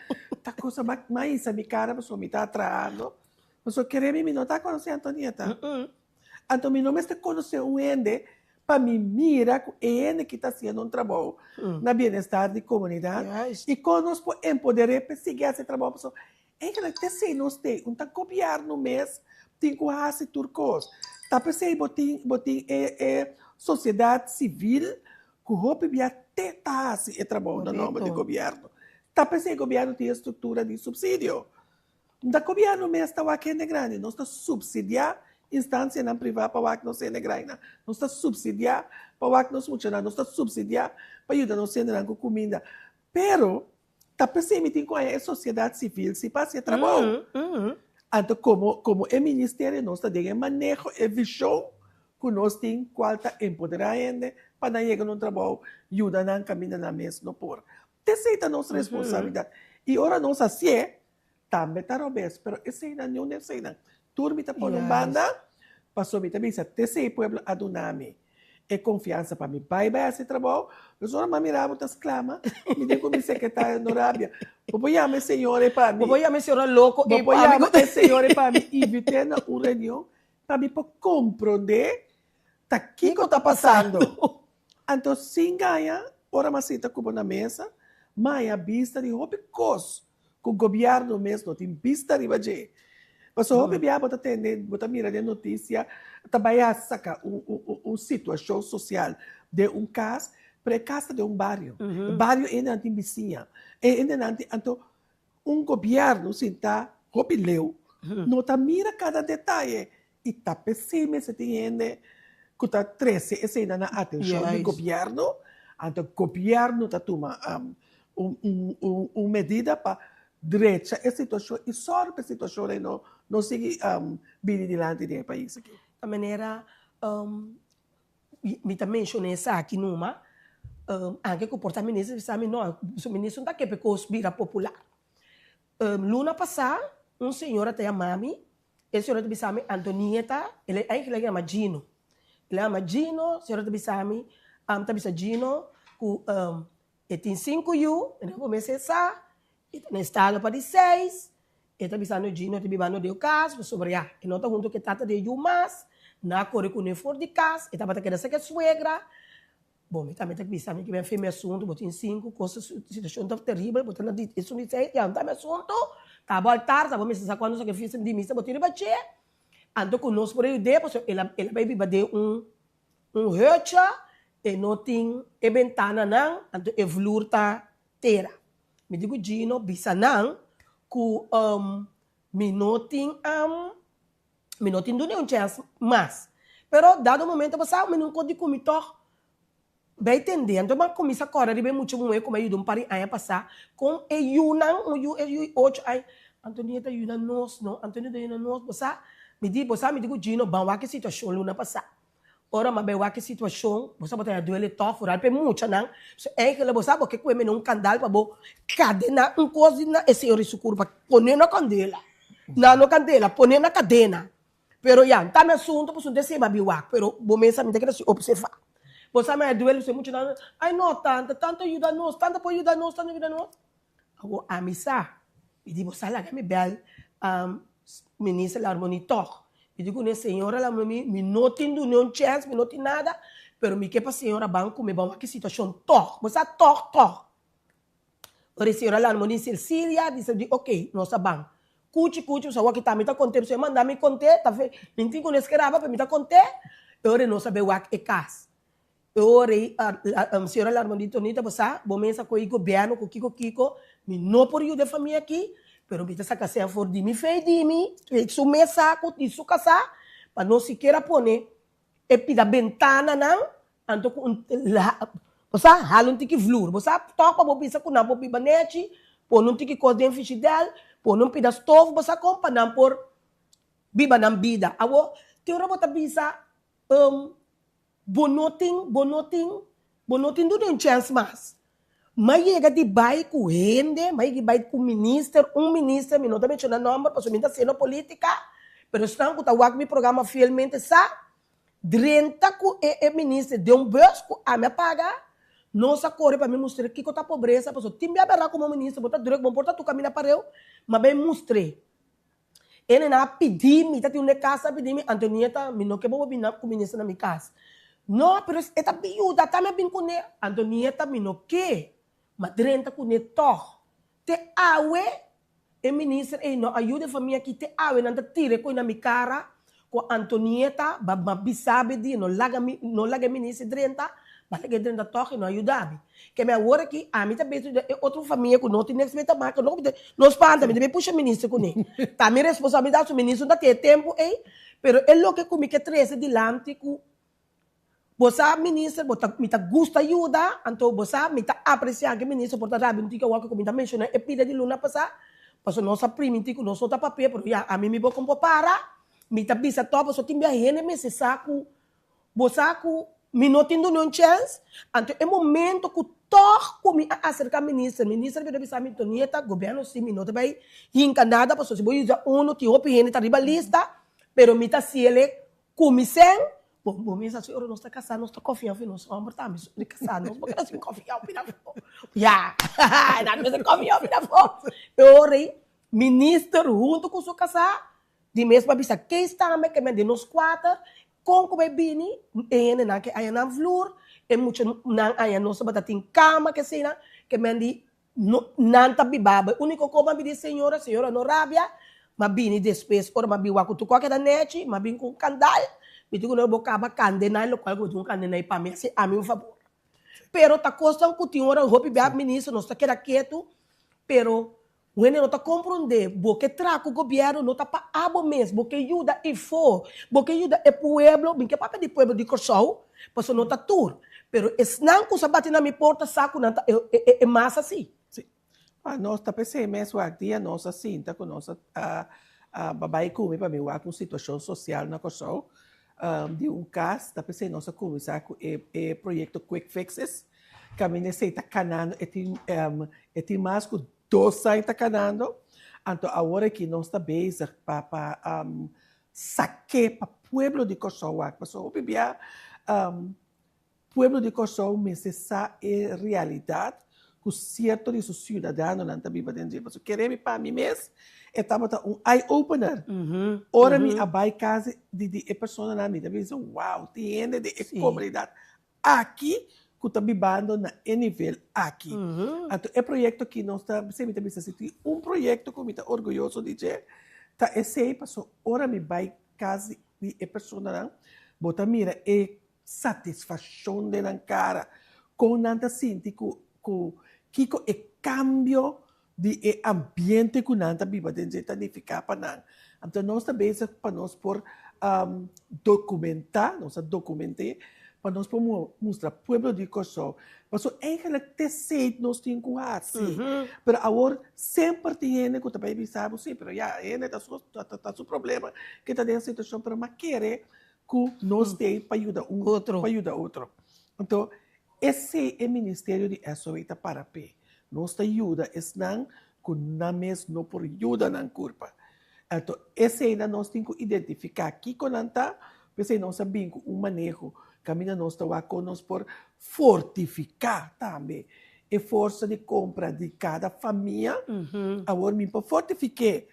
ta kosa, m'a hisa mi kara pasobra mi ta trahando. Pasobra kere mi, mi no ta konosé Antonieta. Anto mi no mester konosé un hende pa mi mira ku e hende ki ta hasiendo un trabou na bienestar di komunidat i kon nos por empoder'é pa e sigui hasi e trabou pasobra eigenlijk ta esei nos te un ta gobièrnu mes tin ku hasi tur kos. Ta p'esei bo tin bo tin e e sosiedat sivil ku hopi bia te ta hasi e trabou na nòmber di gobièrnu. Ta p'esei gobièrnu tin e struktura di supsidio. Ta gobièrnu mes ta wak hende grandi, nos ta supsidiá instansianan privá pa wak nos hende grandinan, nos ta supsidiá pa wak nos muchanan, nos ta supsidiá pa yuda nos hendenan ku kuminda. Pero ta p'esei mi tin ku haña e sosiedat sivil si pa hasi e trabou. Anto komo komo e ministerio nos ta den e maneho, e vishon ku nos tin kual ta empoderá hende pa nan yega na un trabou, yuda nan kaminda nan mes no por. T'esei ta nos responsabilidat. I ora nos hasié, tambe ta robes, pero eseinan, niun di eseinan. Tur mi ta pone un banda, pasobra mi ta bisa, t'esei pueblo a duna mi e konfiansa pa mi bai bai hasi trabou. Pues ora mi a mira bo ta sklama, mi di ku mi sekretario no rabia, bo por yama e señor ei pa mi. Bo por yama e señora loko ei Bo pa por mi. yama e señor ei pa mi, invit'é na un reunion pa mi por komprondé ta kiko ta pasando. Anto sin gaña, ora mi a sinta ku bo na mesa, mi a haña bista di hopi kos ku gobièrnu mes no tin bista riba dje. Pasobra hopi bia bo ta tende, bo ta mira den notisia, ta bai a saka un un situashon sosial den un kas, pero e kas ta den un bario. E bario hendenan tin bisiña, e hendenan tin, anto un gobièrnu sinta hopi leu no ta mira kada detaye i ta p'esei mester tin hende ku ta trese eseinan na atenshon di gobièrnu, anto gobièrnu ta tuma un medida pa drecha e situashon i sòru pa e situashon ei no sigui bini dilanti den e pais aki. Ta manera Mi ta menciona esaki numa, anke cu por ta minister bisa mi no, su minister no ta ke pa e cos bira popular. Luna pasa un señora ta yama mi, e señora ta bisa mi Antonieta, el a eigenlijk yama Gino, el a yama Gino, señora ta bisa mi, ta bisa Gino cu e tin sinku yu, e no por mester sa, e ta na estado pa di seis, e ta bisando Gino ta bibando den kas pasobra ya e no ta hunto ku e tata di e yu mas, nan a kore kuné for di kas, e tabata keda serka e suegra, bon mi tambe ta bisa mi ke ben fe mi asuntu bo tin sinku kos situashon ta teribel bo ta na di esun di seis ya no ta mi asuntu, ta bo altar ta bo mester sa kuantu sakrifisio di misa bo tin riba dje, anto ku nos por a yud'é pasobra el a el a bai biba den un Un hutje, e no tin e bentananan, anto e vloer ta tera. Mi di ku Gino, bisa nan ku mi no tin mi no tin duna un chèns mas. Pero dado momento pasá mi no kon di ku mi tòg bai tende. Anto mi a kuminsá kòrda riba e mucha muhé ku mi a yuda un par di aña pasá kon e yunan, un yu e yu di ocho aña, Antonio ta yuda nos no, Antonio ta yuda nos. Bo sa, mi di, bo sa mi di ku Gino ban wak e situashon luna pasá. Ora m'a bai wak e situashon, bo sa bo ta haña duele tòg, foral pa e muchanan. So eigenlijk bo sa bo ke kue mene un kandal pa bo kadená un kos di na e señor di su kurpa, pon'é na kandela, na no kandela, pon'é na kadena. Pero ya, ta mi asunto pasobra un ta seba bin wak, pero bo mes sa mi ta keda si opservá. Bo sa mi haña duele pasobra e muchanan, ay no tanta, tanta yuda nos, tanta por yuda nos, tanta yuda nos. Awor ami sa, mi di bo sa laga mi bel minister Larmonie tog. Mi di kuné, señora Larmonie, mi no tin dun'é un chèns, mi no tin nada, pero mi ke pa señora ban ku mi ban wak e situashon tog. Bo sa tog, tog. Ora e señora Larmonie Cecilia bisa di ok, nos a ban. Kuchi, kuchi, bo sa wak ta mi ta kont'é, pasobra e manda mi kont'é, ta fe, mi tin kuné skeraba, pero mi ta kont'é. E ora nos a bai wak e kas. E ora ei señora Larmondito Nita bo sa, bo mes a kohe gobièrnu ku kiko kiko, mi no por yuda e famia aki, Pero mi ta saka sèn for di mi fe di mi, su mes sa ku di su kasá, pa no sikiera pone e pida bentananan, anto ku un bo sa, hala un tiki vloer. Bo sa tòg pa bo bisa ku nan por biba nèchi, pone un tiki kos den fishidèl, pone un pida stof, bo sa kon, pa nan por biba nan bida. Awor, te ora bo ta bisa, bo no tin, bo no tin, bo no tin duna un chèns mas. M'a yega di bai ku hende, m'a yega di bai ku minister, un minister, mi no ta menshoná nòmber pasobra mi ta hasiendo polítika, pero esnan ku ta wak mi programa fielmente sa, drenta ku e e minister den un bus ku ami a paga, nos a kore pa mi mustr'é kiko ta pobresa, pasobra tin bia bèrdat komo minister bo ta drùk, bo no por ta tur kaminda pareu, m'a bai mustr'é. E nena a pidi mi, ta tin un de kas a pidi mi, Antonieta, mi no ke bo bo bini ku minister na mi kas. No, pero e ta biuda, ta mi a bin kuné. Antonieta, mi no ke, ma drenta kuné tòg. Te awe e minister ei no a yuda e famia aki, te awe nan ta tira e koi na mi kara ku Antonieta ba ba bisa mi di no laga mi, no laga e minister drenta, ba laga e drenta tòg e no a yuda mi. Ke mi awor aki, ami ta bezig yuda e otro famia ku no tin niks mee ta maka, no no spanta, mi ta bin pusha minister kuné. Ta mi responsabilidat, su minister no ta tin e tempu ei, pero e loke ku mi ke trese dilanti ku bo sa minister bo ta mi ta gusta yuda, anto bo sa mi ta apresiá ke minister por ta rabia un tiki awor ku mi ta menshoná e pida di luna pasá, pasobra nos a primintí ku nos no ta papia, pero ya ami mi bo kon por para, mi ta bisa tòg pasobra tin bia hende mester sa ku Bo sa ku mi no tin duna un chèns? Anto e momento ku tòg ku mi a aserká minister, minister a bira bisa mi, Tonieta, gobièrnu si mi no ta bai hinka nada pasobra si bo yuda unu tin hopi hende ta riba lista, pero mi ta hasiel ku mi sèn. Bo bo mester hasi ora nos ta kasá nos ta kòfia òf nos hòmber tambe so di kasá nos bo keda sin kòfia òf afó. Ya, nan mester kòfia òf afó. E ora ei minister huntu ku su kasá Di mes pa bisa Kees tambe ke men den nos kuater kon ku bai bini e hendenan ke aña nan vloer e mucha nan aña nos tabata tin kama ke eseinan ke men di no nan ta biba bo e uniko kon m'a bini señora señora no rabia m'a bini despues ora m'a bin wak ku tur kos a keda nechi m'a bin ku un kandal mi di ku nan bo kaba kandenai lokual ku bo tin ku kandenai pa mi hasi ami un fabor pero ta kosnan ku tin ora hopi bia minister nos ta keda ketu pero Wende no ta komprondé, bo ke traha ku gobièrnu no ta pa abo mes, bo ke yuda ifó, bo ke yuda e pueblo, mi ke papia di pueblo di Kòrsou, pasobra no ta tur, pero esnan ku sa bati na mi porta sa ku nan ta e masa si. Sí. Pa nos ta p'esei mes wak dia nos a sinta ku nos a a bai ku mi pa mi wak un situashon sosial na Kòrsou di un kas, ta p'esei nos a kuminsá ku e e proyekto Quick Fixes, kaminda esei ta kanando e tin e tin mas ku Dos aña ta kanando, anto awor aki nos ta bezig pa pa sak'é pa pueblo di Kòrsou wak. Pasobra hopi bia pueblo di Kòrsou mester sa e realidat ku sierto di su siudadanonan ta biba den dje. Pasobra kere mi pa mi mes e tabata un eye opener. Ora mi a bai kas di di e personanan mi ta bisa wow tin hende den e komunidat aki ku ta bibando na e nivel aki. Anto e proyekto aki nos ta, si mi ta bisa si tin un proyekto ku mi ta orguyoso di dje, ta esei paso ora mi bai kas di e personanan bo ta mira e satisfakshon den nan kara, kon nan ta sinti ku ku kiko e kambio di e ambiente ku nan ta biba den dje ta nifiká pa nan. Anto nos ta bezig pa nos por dokumentá, nos a dokument'é, pa nos por mustra pueblo di Kòrsou. Pasobra eigenlijk te esei nos tin ku hasi. Pero awor semper tin hende ku ta bai bisa bo, sí, pero ya, e hende ta su ta su problema ke ta den e situashon, pero mi a kere ku nos t'ei pa yuda un pa yuda otro. Anto esei e ministerio di SOE ta para p'e. Nos ta yuda esnan ku nan mes no por yuda nan kurpa. Anto eseinan nos tin ku identifiká kiko nan ta, p'esei nos a bin ku un maneho kaminda nos ta wak kon nos por fortifiká tambe e forsa di kompra di kada famia. Awor mi por fortifik'é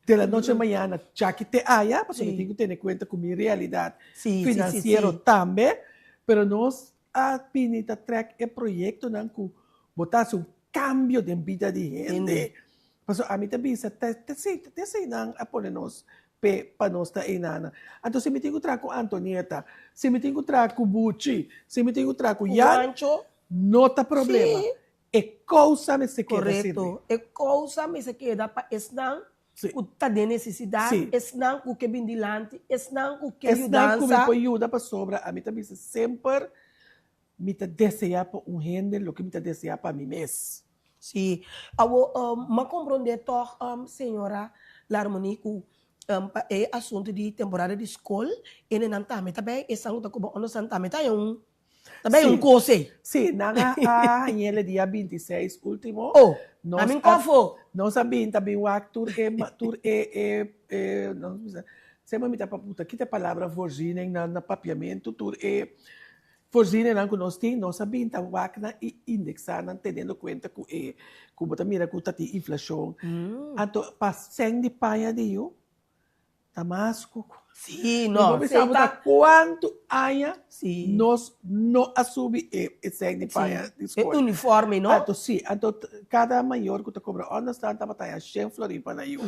De la noche a mañana djaki te aya, pasobra mi tin ku tene kuenta ku mi realidat finansiero tambe, pero nos a bini ta trèk e proyektonan ku bo ta hasi un kambio den bida di hende. Pasobra ami ta bisa te esei nan a pone nos p'e pa nos ta einanan. Anto si mi tin ku traha ku Antonieta, si mi tin ku traha ku Buchi, si mi tin ku traha ku Jan, no ta problema. E kousa mester keda sirbi. Korekto. E kousa mester keda pa esnan ku ta den nesesidat, esnan ku ke bin dilanti, esnan ku ke Esnan ku mi yudansa. por yuda pasobra ami ta bisa semper mi ta deseá pa un hende loke mi ta deseá pa mi mes. Sí. Awor, m'a komprondé tòg, señora Larmonie, ku pa e asuntu di temporada di skol, hendenan tambe ta bai, esnan ku ta koba ònderstan tambe ta haña un Ta bay un cos ey. Sí, nan a a hañ'el e dia 26 ultimo. Oh, Nos a min a kofo. nos a bin ta bin wak tur e ma tur e e e nos bisa semper mi ta puta kita e palabra voorziening na na papiamentu tur e voorzieningnan ku nos tin nos a bin ta wak nan i indeksa nan teniendo kuenta ku e ku bo ta mira ku ta tin inflashon. Anto pa sèn di paña di yu Ta mas ku. Sí, Mi no. por bisa bo ta kuantu aña nos no a subi e e sèn di paña di skol. E uniforme, no? Anto sí, anto kada mayor ku ta kobra ònderstan tabata haña shen florin pa nan yu.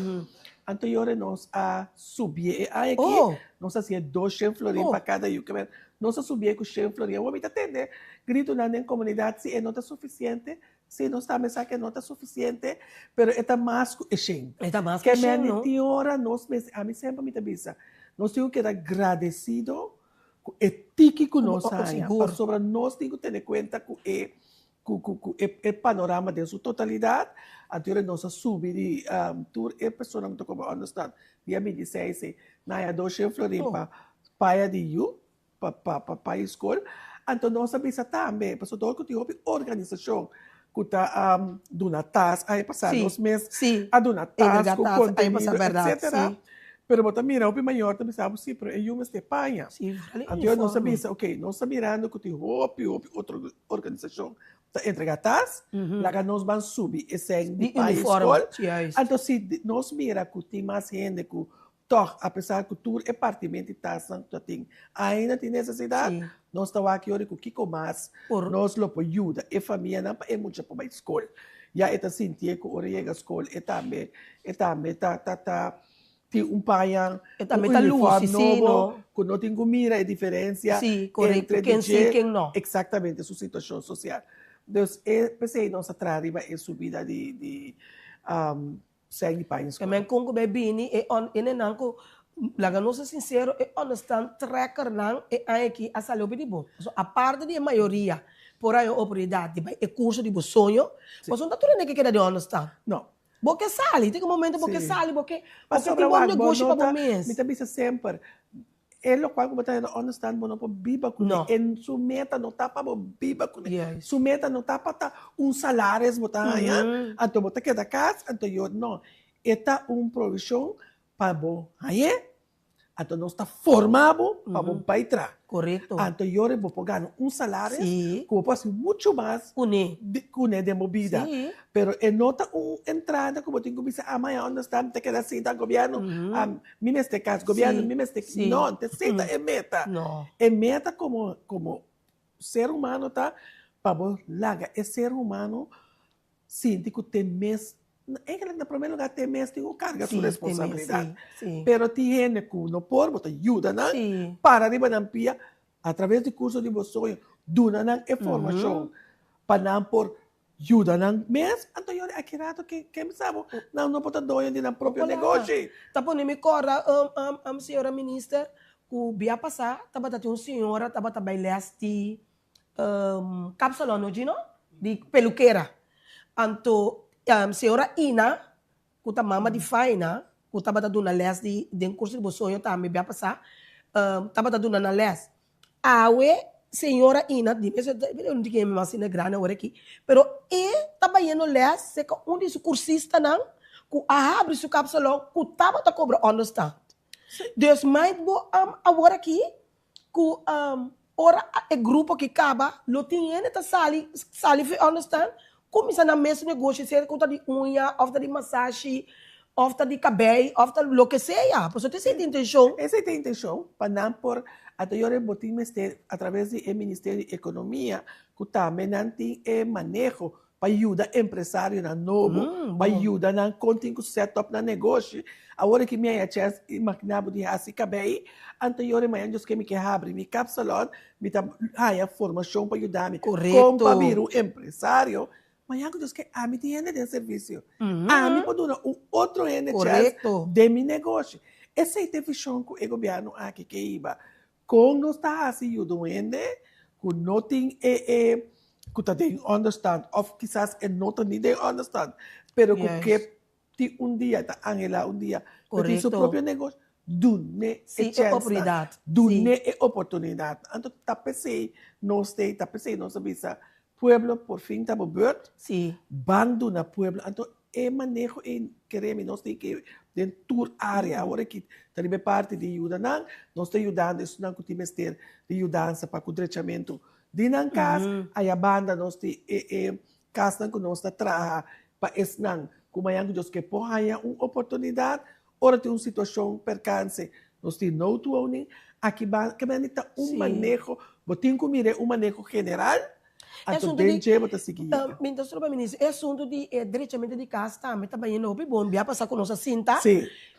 Anto yora nos a subié e aña aki, nos a hasié dos shen florin pa kada yu. Ke men nos a subié ku shen florin. Awor mi ta tende gritonan den komunidat si e no ta sufisiente, Sí, nos tambe sa ke no ta sufisiente, pero e ta mas ku e shen. E ta mas ku e shen, no? Ke men tin ora nos mester, ami semper mi ta bisa, nos tin ku keda gradesido ku e tiki ku nos haña, pasobra nos tin ku tene kuenta ku e ku ku ku e panorama den su totalidat, anto ora nos a subi di tur e personanan ku ta kobra ònderstant dia 26 ei, nan haña 200 florin pa paya di yu. pa pa pa pa e skol. Anto nos a bisa tambe, pasobra dor ku tin hopi organisashon ku ta duna tas, aña pasá nos mes a duna tas ku kontenido etsetera, pero bo ta mira hopi mayor ta bisa bo si, pero e yu mester paña. Anto nos a bisa ok, nos ta mirando ku tin hopi hopi otro organisashon ta entrega tas, laga nos ban subi e sèn di paña e skol. Anto si nos mira ku tin mas hende ku Tòg, apesar ku tur e partimento di tasnan ku ta tin ainda tin nesesidat, nos ta wak yori ku kiko mas nos lo por yuda e famianan pa e mucha por bai skol. Ya e ta sintié ku ora e yega skol e tambe e tambe ta ta ta tin un paña, un uniform nobo ku no tin ku mira e diferensia entre di dje, eksaktamente su situashon sosial. Dus e p'esei nos a traha riba e subida di di Sèn di paña skol. Men kon ku bai bini e on e nenan ku laga nos ser sinsero e onderstand trekkernan e aña aki a sali hopi di bo. Pasobra aparte di e mayoria por haña oportunidat di bai e kurso di bo soño, pasobra no ta tur hende ke keda den onderstand. No. Bo ke sali, tin un momento bo ke sali, bo ke bo ke tin bo negoshi pa bo mes. Mi ta bisa semper, E lokual ku bo ta hera understand bo no por biba kuné. No. E su meta no ta pa bo biba kuné. Juist. Su meta no ta pa ta un salaris bo ta haña, anto bo ta keda kas, anto yo no. E ta un provishon pa bo hañ'é, anto nos ta forma bo pa bo bai traha. Korekto. Anto yora bo por gana un salaris Sí. ku bo por hasi muchu mas Kuné. kuné den bo bida. Sí. Pero e no ta un entrada ku bo tin ku bisa, ah, mañana understand mi ta keda sinta gobièrnu, ah, Mi mester kas gobièrnu, mi mester, no, ta esei ta e meta. E meta komo komo ser humano ta pa bo laga e ser humano sinti ku te mes, eigenlijk na promé lugá te mes tin ku karga su responsabilidat. Pero tin hende ku no por, bo ta yuda nan para riba nan pia a traves di kurso di bo soño, duna nan e formashon pa nan por Yuda nan mes, anto yori aki rato ke ke mi sa bo, nan no por ta doño di nan propio negoshi. Ta pone mi kòrda, señora minister, ku bia pasá tabata tin un señora tabata bai lès di kapsalon no Gino? Di pelukera. Anto señora Ina ku ta mama di Faina, ku tabata duna lès di den kurso di bo soño tambe bia pasá, tabata duna nan lès. Awe señora Ina di mes e no tin kende mas asina grandi awor aki, pero e ta bayendo lès serka un di su kursistanan ku a habri su kapsalon ku tabata kobra ònderstant. Dus mai bo awor aki ku ora e grupo aki kaba lo tin hende ta sali sali for e ònderstant kuminsá nan mes negoshi sea ku ta di uña òf ta di masashi òf ta di kabei òf ta loke sea pasobra esei ta intenshon. Esei ta intenshon pa nan por a ta yora e botin mester atraves di e Ministerio di Ekonomia ku tambe nan tin e maneho pa yuda empresarionan nobo, pa yuda nan kon tin ku set up nan negoshi. Awor aki mi a haña chèns imaginá bo di hasi kabei, anto yora mañana Dios ke mi ke habri mi kapsalòn, mi ta haña formashon pa yuda mi kon pa bira un empresario. Mañan ku Dios ke ami tin hende den servisio. Ami por duna un otro hende chèns den mi negoshi. Esei ta e vishon ku e gobièrnu aki ke hiba. Kon nos ta hasi yuda un hende ku no tin e e ku ta den ònderstand òf kisas e no ta ni den ònderstand pero ku ke tin un dia ta anhelá un dia pa tin su propio negoshi, dun'é e chènsnan, dun'é e oportunidatnan. Anto ta p'esei nos ta ei, ta p'esei nos a bisa pueblo por fin ta bo beurt, ban duna pueblo. Anto e maneho ei kere mi nos tin ke den tur área. Awor aki ta riba e parti di yuda nan, nos ta yudando esunnan ku tin mester di yudansa pa ku drechamentu di nan kas. Aya banda nos tin e e Kasnan ku nos ta traha pa esnan ku mañan ku Dios ke por haña un oportunidat ora tin un situashon perkanse. Nos tin noodwoning aki ban ke mende ta un maneho bo tin ku mira e un maneho general anto den dje bo ta sigui yega. Mi ta stroba minister e asuntu di e drechamentu di kas tambe ta bayendo hopi bon bia pasa ku nos a sinta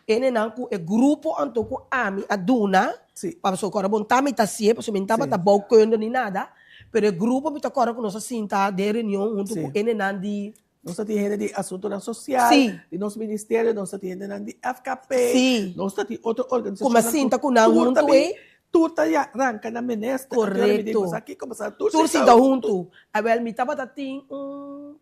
e nenan ku e grupo anto ku ami a duna pasobra ora bon ta mi ta hacié pasobra mi no tabata bouwkunde ni nada. Pero e grupo mi ta kòrda ku nos a sinta den reunion huntu ku hendenan di. Nos ta tin hende di asuntunan sosial, di nos ministerio, nos ta tin hendenan di FKP, nos ta tin otro organisashonnan. Ku mi a sinta ku nan huntu ei. Tur ta ranka na minister. Korekto. Tur sinta huntu. Awèl mi tabata tin un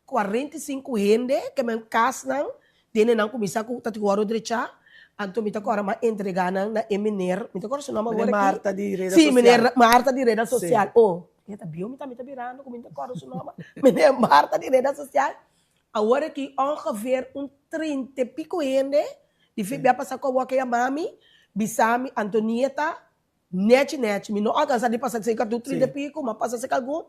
45 hende ke men kasnan dene nan kuminsá ku ta tin wòrdu drechá, anto mi ta kòrda m'a entregá nan na e mener, mi ta kòrda su nòmber awor aki. Meneer Marta di Reda Sosial. Sí, meneer Marta di Reda Sosial. Oh, e ta bieu mi tambe ta birando ku mi no ta kòrda su nòmber. Meneer Marta di Reda Sosial. Awor aki ongeveer un trinta e piko hende di VBA pasa ku awor ke yama mi, bisa mi Antonieta, Nechi nechi, mi no alcansa di pasa cerca di un 30 e pico, ma pasa cerca algun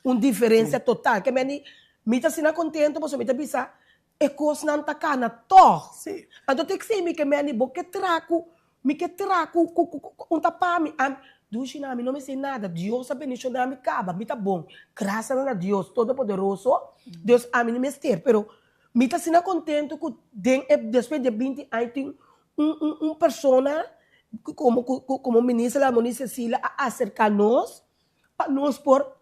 un diferencia total. Ke meni, mi ta asina contento pasobra mi ta bisa e cosnan ta cana toch. Anto ta exigi mi ke meni bo ke traha cu, mi ke traha cu, cu, cu, un ta pa mi. Ami, dushi na mi no mester nada, Dios a bendiciona mi caba, mi ta bon. Gracias na Dios Todopoderoso, Dios ami no mester, pero mi ta asina contento cu den e despues di e binti aña tin un, un, un persona Como como minister Larmonie Cecilia a acerca nos pa nos por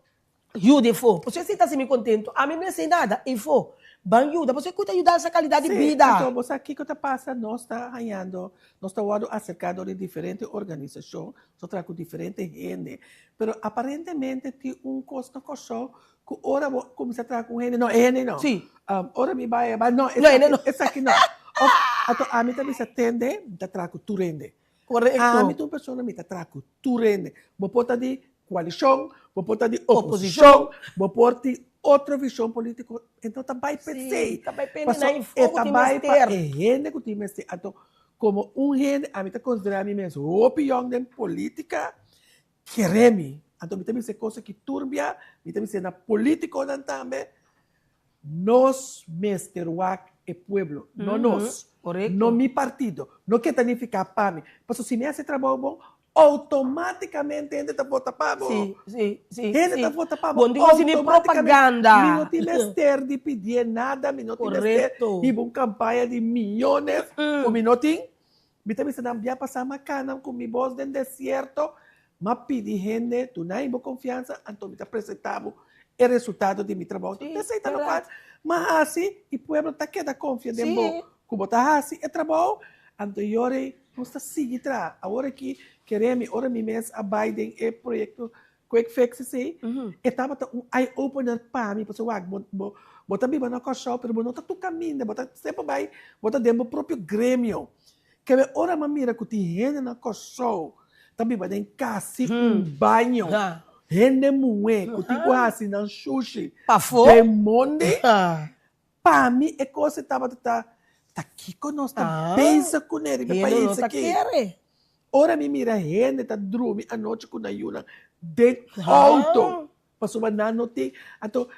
yuda efo. Pasobra esei ta haci mi contento. Ami no esei nada efo. Ban yuda pasobra cu ta yuda alsa calidad di bida. Sí, anto bo sa kico ta pasa? Nos ta hañando, nos ta wordo acerca door di diferente organisacion, nos ta traha cu diferente hende, pero aparentemente tin un cos na Corsou cu ora bo cuminsa traha cu un hende, no, e hende no. Sí. Ora mi bai bai, no, esaki, esaki no. Of, anto ami ta bisa tende, mi ta traha cu tur hende. Correcto. Ami ta un persona, mi ta traha cu tur hende. Bo por ta di coalicion, bo por ta di oposicion, bo por tin otro vision politico, e no ta bai pa esey. Sí, ta bai pa hende na info cu tin mester. E ta bai pa e hende cu tin mester. Anto, como un hende, ami ta considera mi mes hopi yong den politica, Kere mi. Anto mi ta bisa e kos aki tur bia, mi ta bisa na politikonan tambe, nos mester wak e pueblo, no nos, no mi partido, no ke ta nifiká pa mi. Pasobra si mi hasi e trabou bon, outomátikamente hende ta vota pa bo. Hende ta vota pa bo outomátikamente. Mi no tin mester di pidié nada, mi no tin mester hiba un kampaña di miyones ku mi no tin. Mi ta bisa nan bia pasá m'a kana ku mi bos den desierto, m'a pidi hende duna bo konfiansa, anto mi ta presentá bo e resultado di mi trabou. Enton esei ta lokual m'a hasi i pueblo ta keda konfia den bo ku bo ta hasi e trabou. Anto yora nos ta sigui traha. Awor aki kere mi ora mi mes a bai den e proyekto Quick Fix esei, e tabata un eye opener pa mi, pasobra wak bo bo bo ta biba na Kòrsou pero bo no ta tur kaminda, bo ta semper bai bo ta den bo propio gremio. Kebe ora mi a mira ku tin hende na Kòrsou ta biba den kas sin un baño, hende muhé ku tin ku hasi nan shushi den mondi, pa mi e kos ei tabata ta, ta kiko nos ta bezig kuné riba e pais aki? Ora mi mira hende ta drumi anochi ku nan yunan den outo pasobra nan no tin anto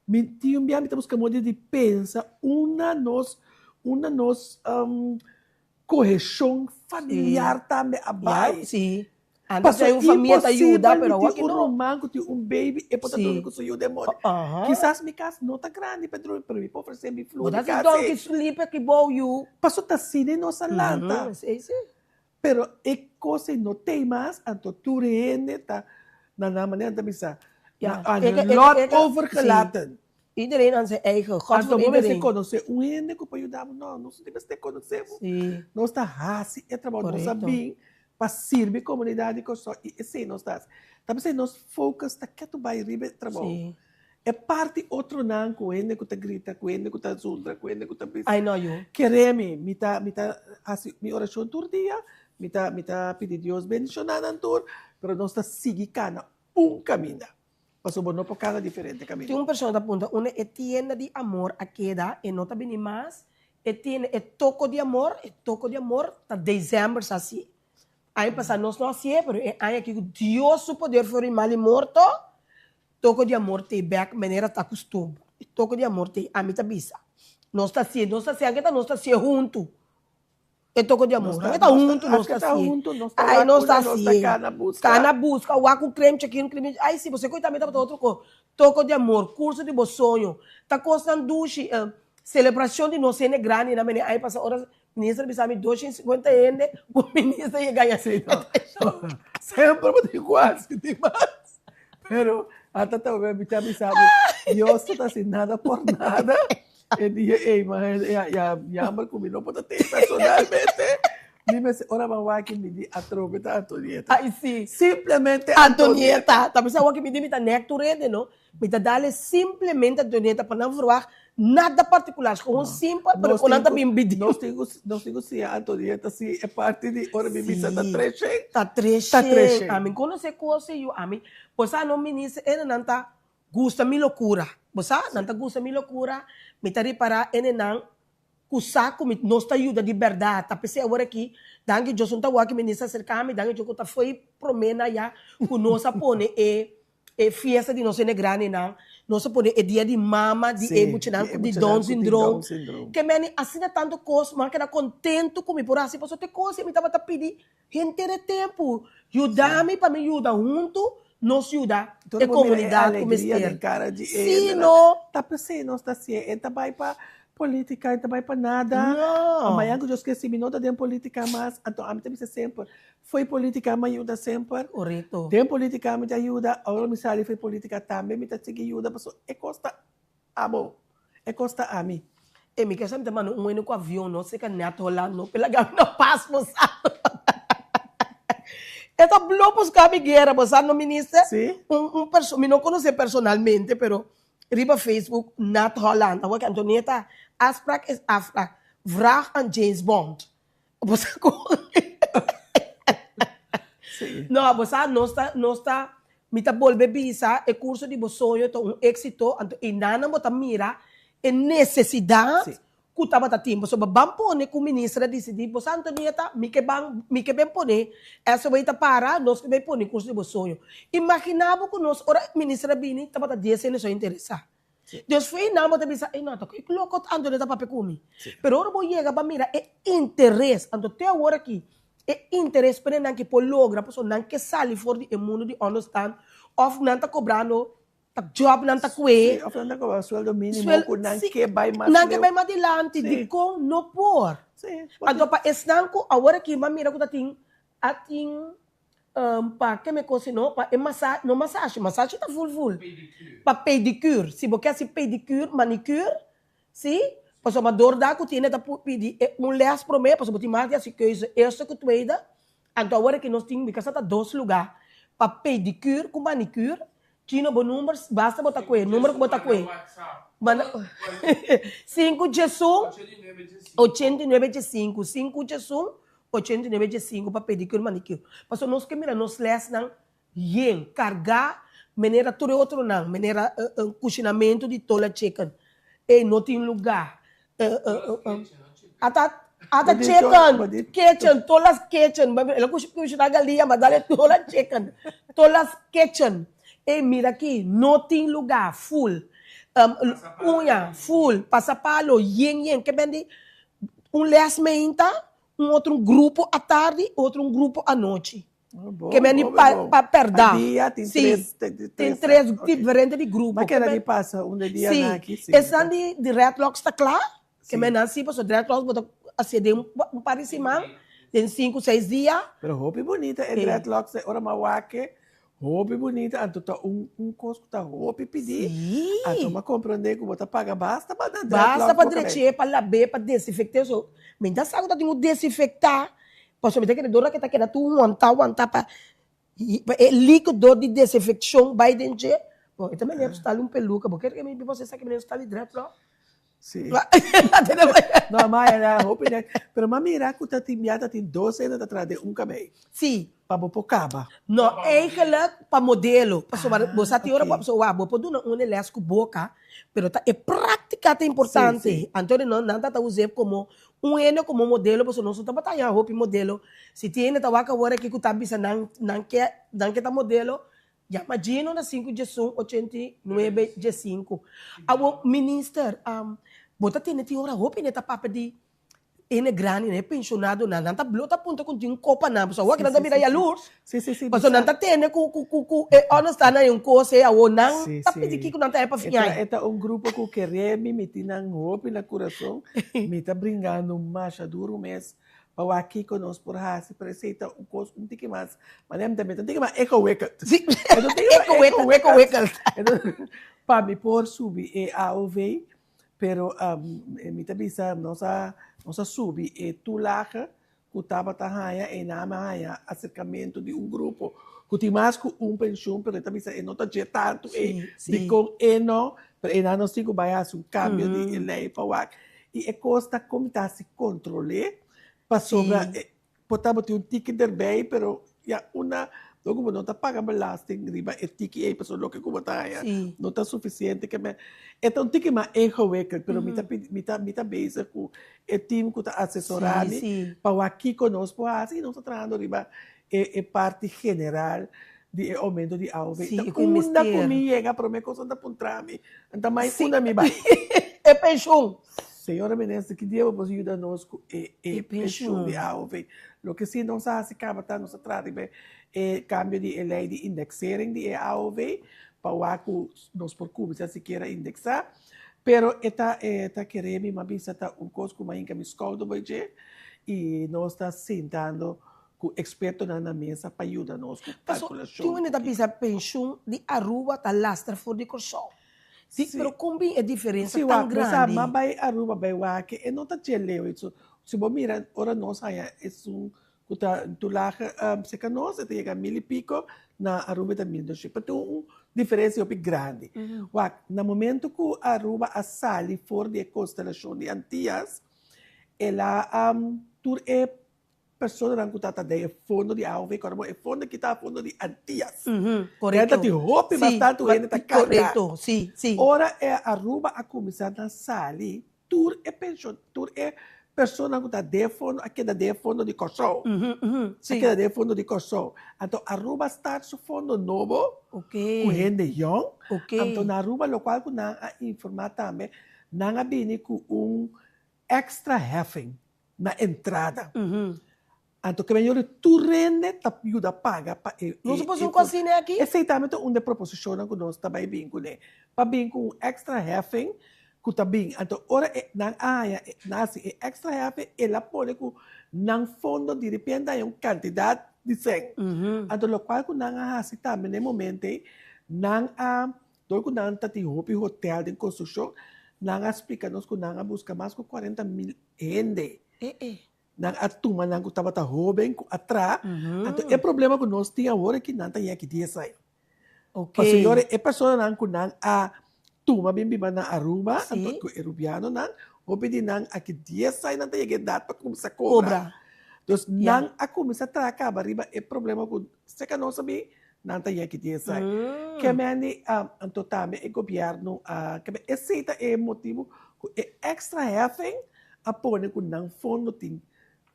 mi tin un bia mi ta buska moda di pensa unda nos unda nos koheshon familiar tambe a bai pasobra imposibel mi tin un ruman ku tin un baby e por ta drumi ku su yu den moda kisas mi kas no ta grandi pa drumi pero mi por ofrese mi flur di kas pasobra ta asina nos a lanta. Pero e kos ei no t'ei mas, anto tur hende ta na nan manera ta bisa, na aan hun lot overgelaten. Iedereen aan zijn eigen. God Anto voor bo mester iedereen. konosé un hende ku por yuda bo. No, nos no tin mester konosé bo. Sí. Nos ta hasi e trabou. Nos a Korekto. bin pa sirbi komunidat di Kòrsou i esei nos ta hasi. Ta p'esei nos focus ta ketu bai riba e trabou. Sí. E parti otronan ku hende ku ta grita, ku hende ku ta zundra, ku hende ku ta bisa. Ai no yu. Kere mi, mi ta mi ta hasi mi orashon tur dia, mi ta mi ta pidi Dios bendishoná nan tur, pero nos ta sigui kana un kaminda. Pasobra bo no por kana diferente kaminda. Tin un persona ta puntra unda e tienda di amor a keda, e no ta bini mas, e tienda, e toko di amor, e toko di amor ta december sa si. Aña pasá nos no hasié, pero e aña aki ku Dios su poder for di mal i morto, toko di amor t'ei bèk manera ta kustumber. E toko di amor t'ei, ami ta bisa. Nos ta hasié, nos ta hasié, anke ta nos ta hasié huntu. E toko di amor. Anke ta huntu nos ta hasié. Ai, nos ta hasié. Kana buska, wak un kremchi aki, un kremchi. Ai si, boso koe tambe tabata otro kos. Toko di amor, kurso di bo soño. Ta kosnan dushi. Selebrashon di nos hende grandinan mene aña pasa ora minister bisa mi 250 hende ku minister yega ya. Sí, no. Semper bo tin ku hasi di mas. Pero ata ta mi ta bisa bo, Dios no ta hasi nada por nada. E dia ei, ma ya, ya, jammer ku mi no por ta tin personalmente. Mi mester, ora mi a wak mi di atrobe ta Antonieta. Ai si. Simplemente Antonieta. Ta bisa awor mi di mi ta nek tur hende, no? Mi ta dale simplemente Antonieta pa nan verwagt nada particular. Gewoon simpel, pero kon nan ta bin bidi. Nos tin ku, nos tin ku siña Antonieta si e parti di ora mi bisa ta treshen. Ta treshen. Ta treshen. Ami konosé kos ei yu. Ami, pues a no minister, nan ta Gusta mi lokura. Bo sa, nan ta gusta mi lokura. Mi ta ripará ene nan ku sa ku mi nos ta yuda di bèrdat. Ta p'esei awor aki, danki Dios un ta wak minister aserká mi, danki Dios ku ta foi promé na ya ku nos a pone e e fiesta di nos hende grandinan. Nos a pone e dia di mama di e muchanan ku di Down syndroom. Ke meni asina tantu kos, mi a keda kontentu ku mi por hasi pasobra te kos ei mi tabata pidi Henter e tempu, yuda mi pa mi yuda huntu nos yuda e komunidat ku mester. Sí, no. Ta p'esei nos ta hasié. E ta bai pa polítika, e ta bai pa nada. No. Mañan ku Dios ke si mi no ta den polítika mas, anto ami ta bisa semper, fo'i polítika mi a yuda semper. Korekto. Den polítika mi ta yuda, ora mi sali fo'i polítika tambe mi ta sigui yuda pasobra e kos ta Abo, e kos ta ami. E mi kesa mi ta manda un wene ku avion no seka net Holland no pe laga mi na pas bo sa. E ta blo buska mi guera bo sa no minister. Si. Un un perso mi no konosé personalmente pero riba Facebook Nat Holland awor ke Antonieta afspraak is afspraak vraag aan James Bond bo sa kon. Si. No bo sa nos ta nos ta Mi ta bolbe bisa, e curso di bo soño ta un exito, anto einanan bo ta mira e necesidad cu tabata tin. Pasobra ban pone cu minister a dicidi, bo sa Antonieta, mi ke ban, mi ke ben pone, SOA ta para, nos ke bay pone curso di bo soño. Imagina bo cu nos, ora minister a bini, tabata dies hende so interesa. Dios fu einan bo ta bisa, ey no, ta cu loco Antonieta papia cu mi. Pero ora bo yega bo a mira e interes, anto te awor aki, E interes pa nan ke por logra pasobra nan ke sali for di e mundu di onderstand of nan ta kobrando ta job nan ta kue. Sí, of nan ta kobra sueldo minimo ku nan ke bai mas Nan ke bai mas dilanti, dikon no por? Anto pa esnan ku awor aki m'a mira ku ta tin a tin pa ke me kos no pa e masa no masashi, masashi ta ful ful. Pa pedicure, si bo ke hasi pedicure, manicure. Sí, pasobra dor da ku tene ta pidi e un les promé, pasobra bo tin mas di hasi keuze eerste ku tweede, anto awor aki nos tin, mi kasa ta dos lugá pa pedicure ku manicure, Chino bo number, basta bo ta kue, number ku bo ta kue, manda sinku djesun, ochenta i nuebe djesinku, sinku djesun, ochenta i nuebe djesinku pa pedicure manicure, pasobra nos ke mira nos lesnan Yen, kargá manera tur e otronan, manera kushinamentu di Tola Chicken. Ey, no tin lugá. Ata, ata chicken, kitchen, Tola's Kitchen. El a kushiná galia, ma dale Tola Chicken. Tola's Kitchen. Ey, mira aki, no tin lugá, full. Uña, full. Pasapalo, yen yen. Ke bende un lès meinta, un otro un grupo atardi, otro un grupo anochi. Bon, Ke men di bon, pa bon. pa perdá. Pa dia tin Sí, tres, tin tin tres, tres ok. diferente di grupo. Ma Ke keda men di pasa un de dia Sí, nan aki, sí. esnan di di dreadlocks ta kla, ke Sí. men nan sí pasobra dreadlocks bo ta hasié den un par di siman, den sinku seis dia. Pero hopi bunita e Sí. dreadlocks e ora mi a wak e. Hopi bunita, anto ta un un kos ku ta hopi pidí. Sí. Anto m'a komprondé ku bo ta paga basta pa na dreadlock Basta pa bo kabei. drech'é, pa lab'é, pa desinfekt'é. So, mi ta sa ku ta tin ku desinfektá, pasobra mi ta kere dor a ke ta keda tur wantá wantá pa pa e líkido di desinfekshon bai den dje. Bo, e ta manera pa stali un peluka. Bo kere ke mi biba esaki manera stali dreadlock? Sí. No, ma era hopi net. Pero m'a mira ku ta tin bia ta tin dos hende ta traha den un kabei. Sí. Pa bo por kaba. No, eigenlijk pa modelo. Pasobra bo sa tin ora bo a wak, bo por duna un les ku boka, pero ta e práktika ta importante. Sí, sí. Anto di no, nan ta ta us'é komo un hende komo modelo, pasobra nos no tabata haña hopi modelo. Si tin hende ta wak awor aki ku ta bisa nan nan ke nan ke ta modelo, Yama Gino na sinku diesun 89 diesinku. Awor minister, bo ta tende tin ora hopi hende ta papia di hende grandi, e penshonadonan, nan ta blo ta puntra ku tin kopa nan, pasobra awor nan ta bira yalurs, pasobra nan ta tende ku ku ku ku e ònde sta nan un kos ei, awor nan ta pidi kiko nan ta hei pa fiña. E ta un grupo ku kere mi, mi tin nan hopi na kurason, mi ta bringando masha duru mes Pa wak kiko nos por hasi, pero esei ta un kos un tiki mas, manera mi ta mete un tiki mas ingewikkeld. Sí, ingewikkeld. Pa mi por subi e AOV, pero mi ta bisa nos a nos a subi e toelage ku tabata haña e nan a haña aserkamentu di un grupo ku tin mas ku un penshun, pero e ta bisa e no ta dje tantu ei, dikon e no, pero einan nos tin ku bai hasi un kambio di e lei pa wak. I e kos ta kon mi ta hasi kontrol'é pasobra por ta bo tin un tiki derbei pero ya una dor ku bo no ta paga belasting riba e tiki ei pasobra loke ku bo ta haña no ta sufisiente ke men e ta un tiki mas ingewikkeld pero mi ta pidi mi ta mi ta bezig ku e team ku ta asesorá mi pa wak kiko nos por hasi i nos ta trahando riba e e parti general di e oumento di aov. Ta unda ku mi yega prome kos nan ta puntra mi, nan ta mai unda mi bai. E penshun. Señora minister ki dia bo por yuda nos ku e e penshun di aov? Loke si nos a hasi kaba ta nos a traha riba e kambio di e lei di indexering di e aov pa wak ku nos por kuminsá sikiera indeksá. Pero e ta e ta kere mi, mi a bisa ta un kos ku mi a hinka mi skouder bo dje i nos ta sintando Ku ekspertonan na mesa pa yuda nos ku Paso, kalkulashon. tin hende ta bisa penshun di Aruba ta lastra for di Kòrsou. Si, pero kon bin e diferensia Si tan wak, bo sa, grandi? m'a bai Aruba bai wak, e no ta dje leu. So, si bo mira ora nos haña esun ku ta toelage serka nos, e ta yega mil i piko, na Aruba e ta mil doshen. Pero tin un diferensia hopi grandi. Wak, na momento ku Aruba a sali for di e konstelashon di Antias, el a tur e Personanan ku ta ta den e fondo di AOV, kòrda bo e fondo aki ta fondo di Antias. Korekto. Ta tin hopi mas tantu hende ta karga. Korekto, si, si. Ora e Aruba a kuminsá na sali, tur e penshon, tur e personanan ku ta den e fondo a keda den e fondo di Kòrsou. Si. A keda den e fondo di Kòrsou. Anto Aruba start su fondo nobo ku hende yòn. Anto na Aruba lokual ku nan a informá tambe, nan a bini ku un extra heffing. na entrada. Anto ke men yori tur rende ta yuda paga pa e. Nos a pone un kosina aki? Esei tambe ta un di e proposishonnan ku nos ta bai bin kuné. Pa bin ku un extra heffing ku ta bin. Anto ora e nan a haña nan hasi e extra heffing el a pone ku nan fondo diripiente a haña un kantidat di sèn. Anto lokual ku nan a hasi tambe na e momento ei nan a Dor ku nan ta tin hopi hotel den konstrukshon, nan a splika nos ku nan a buska mas ku 40,000 hende. Nan a tuma nan ku tabata hóben ku a traha. Anto e problema ku nos tin awor aki nan ta yeki dies aña. Pasobra yora e personanan ku nan a tuma bin biba na Aruba, anto ku e rubianonan, hopi di nan aki dies aña nan ta yega edat pa kuminsá kobra. Dus nan a kuminsá traha kaba riba e problema ku seka nos a bin Nan ta yeki di esai. Ke meni anto tambe e gobièrnu a ke men esei ta e motibu ku e èkstra heffing a pone ku nan fondo tin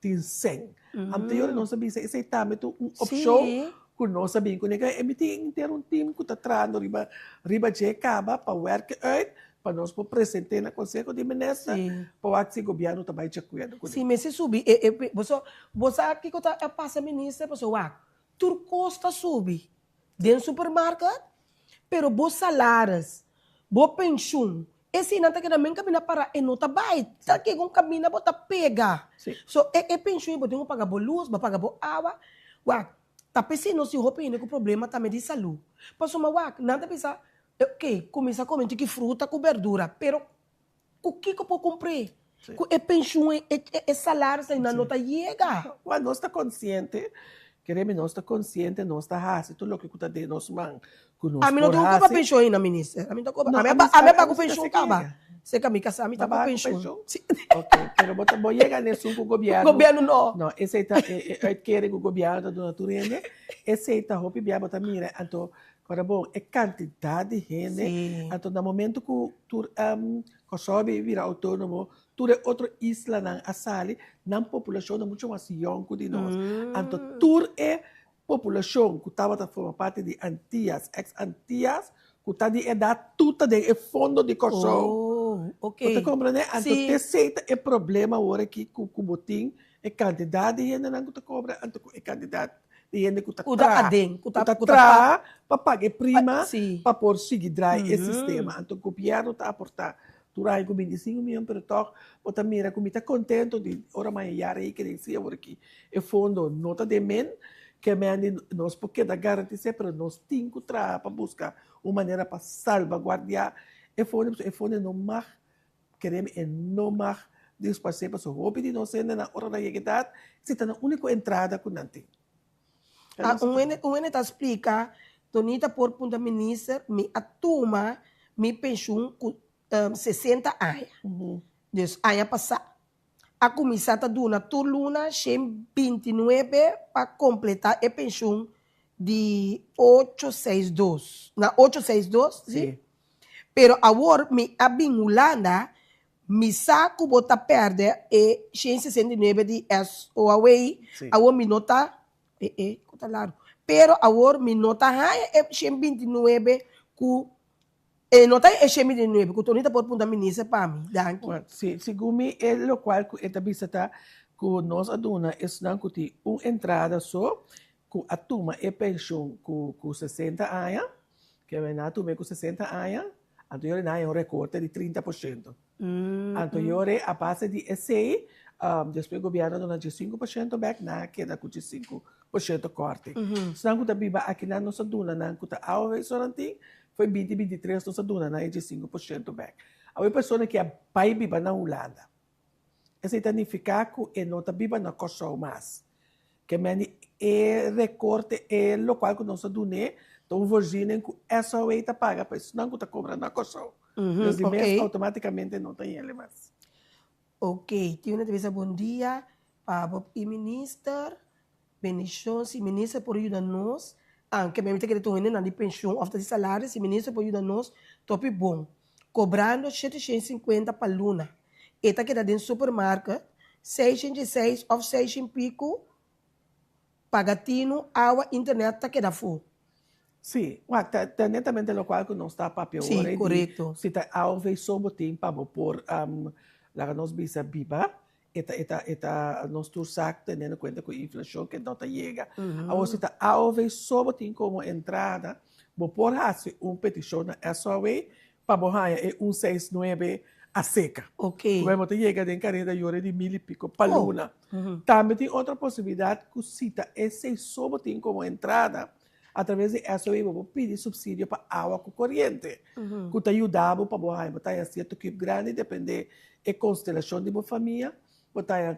tin sèn. Anto yora nos a bisa esei tambe ta un opshon ku nos a bin kuné. E mi tin henter un tim ku ta trahando riba riba dje kaba pa wèrk uit pa nos por present'é na konseho di minister pa wak si gobièrnu ta bai di akuerdo kuné. Si mester subi e e boso bo sa kiko ta a pasa minister pasobra wak Tur kos ta subi den supermarket, pero bo salaris, bo penshun, eseinan ta keda men kaminda para e no ta bai. Ta kega un kaminda bo ta pega. So e e penshun ei bo tin ku paga bo lus, bo paga bo awa. Wak, Ta p'esei nos tin hopi hende ku problema tambe di salú. Pasobra wak, nan ta bisa, ok, kuminsá kome un tiki fruta ku berdura, pero ku kiko por kumpr'é? Ku e penshun, e salaris ei nan no ta yega. Wak, nos ta konsiente, keremi nos ta konsiente, nos ta hasi tur loke ku ta den nos man ku nos Ami no por tin ku koba hasi. penshun ainda, minister. Ami no ta koba. No, Ami a ami ba, ami a sa, ba ku ami sa penshun si kaba. yega. Serka mi kasá mi Bo ta ku ba ku penshun. penshun? Si. Ok, pero bo ta, bo yega na esun ku gobièrnu. Gobièrnu no. No, esei ta e e uitkering ku gobièrnu ta duna tur hende. Esei ta hopi bia bo ta mira, anto kòrda bon, e kantidat di hende, Si. anto na momento ku tur Kòrsou a bira outónomo, tur e otro islanan a sali, nan populashon ta mucho mas yòn ku di nos. Anto tur e Populashon ku tabata forma parti di Antias, ex Antias, ku ta di edat tur ta den e fondo di Kòrsou. Oh, ok. Bo ta komprendé? Anto Sí. t'esei ta e problema awor aki ku ku bo tin e kantidat di hendenan ku ta kobra anto ku e kantidat di hende ku ta Ku ta traha. aden, ku Ku ta ta ku ta pa traha pa paga e prima Sí. pa por sigui drai e sistema. Anto gobièrnu ta aportá tur aña ku bintisingu mion pero tòg bo ta mira ku mi ta kontento di ora maña yara ei kere si awor aki E fondo no ta den men, ke men di nos por keda garantis'é, pero nos tin ku traha pa buska un manera pa salbaguardiá e fondo, pasobra e fondo no mag, keremi e no mag disparsé, pasobra hopi di nos hendenan ora nan yega edat, esei ta nan úniko entrada ku nan tin. Ah, un hende, un hende ta splika, Donita por puntra minister, mi a tuma mi penshun ku 60 aña, dus aña pasá. a kuminsá ta duna tur luna 129 pa kompletá e penshun di ocho seis dos, na ocho seis dos, si? Pero awor mi a bin Hulanda, mi sa ku bo ta pèrdè e 169 di SOAW, awor mi no ta, e e, ku ta largu, pero awor mi no ta haña e 129 ku E no ta e shemi di nuebe ku Tony ta por punta minister pa mi. Danki. Bueno, si, segun mi e lokual ku e ta bisa ta ku nos a duna esnan ku tin un entrada so ku a tuma e penshun ku ku 60 aña, ke men nan a tuma e ku 60 aña, anto yora nan haña un rekorte di 30%. Anto yora a base di esei, despues gobièrnu a duna 15% bèk, nan a keda ku 15% kòrte. Esnan ku ta biba akinan nos a duna nan ku ta awe sorantin Foi binti binti tres nos a duna nan e 15% bek. Awe e persona ki a bai biba na Hulanda, esei ta nifiká ku e no ta biba na Kòrsou mas. Ke meni e rekorte, e lokual ku nos a dun'é ta un voorziening ku SOA ta paga pa esnan ku ta kobra na Kòrsou. Dus di mes outomátikamente no ta yele mas. Ok, tin un ta bisa bon dia pa bo i minister. Bendicion si minister por yuda nos aunke mi ta kere ta un hendenan di pension of ta di salario si minister por yuda nos topi bon cobrando 750 pa luna e ta keda den supermarket 606 of 6 pico paga tinu awa internet ta keda afo. Si, wak ta ta netamente lokual ku nos ta papia Si, ora di korekto. si ta aov so bo tin pa bo por laga nos bisa biba E ta, e ta, e ta, nos tur sa teniendo cuenta cu inflacion que no ta yega. Awor si ta AOV so bo tin como entrada, bo por haci un peticion na SOAW pa bo haya e un seis nuebe a seca. Ok. Cu bo ta yega den careda yora di mil y pico pa luna. Tambe tin otro posibilidad cu si ta esey so bo tin como entrada, a traves di SOAW bo por pidi subsidio pa awa cu coriente, cu ta yuda bo pa bo haya, bo ta haya cierto cube grandi depende e konstelashon di bo famia, bo ta haña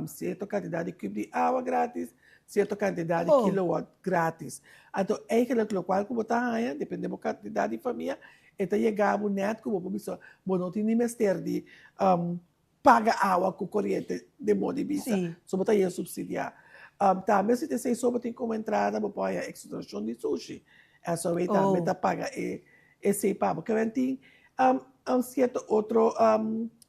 sierto kantidat di kub di awa gratis, sierto kantidat di kilowatt gratis. Anto eigenlijk lokual ku bo ta haña, depende bo kantidat di famia, e ta yega bo nèt ku bo por bisa bo no tin ni mester di paga awa ku koriente den modo di bisa. So bo ta haña supsidiá. Tambe si ta esei so bo tin komo entrada bo por haña eksonerashon di sushi. SOA tambe ta paga e Esei pa bo ke tin un cierto otro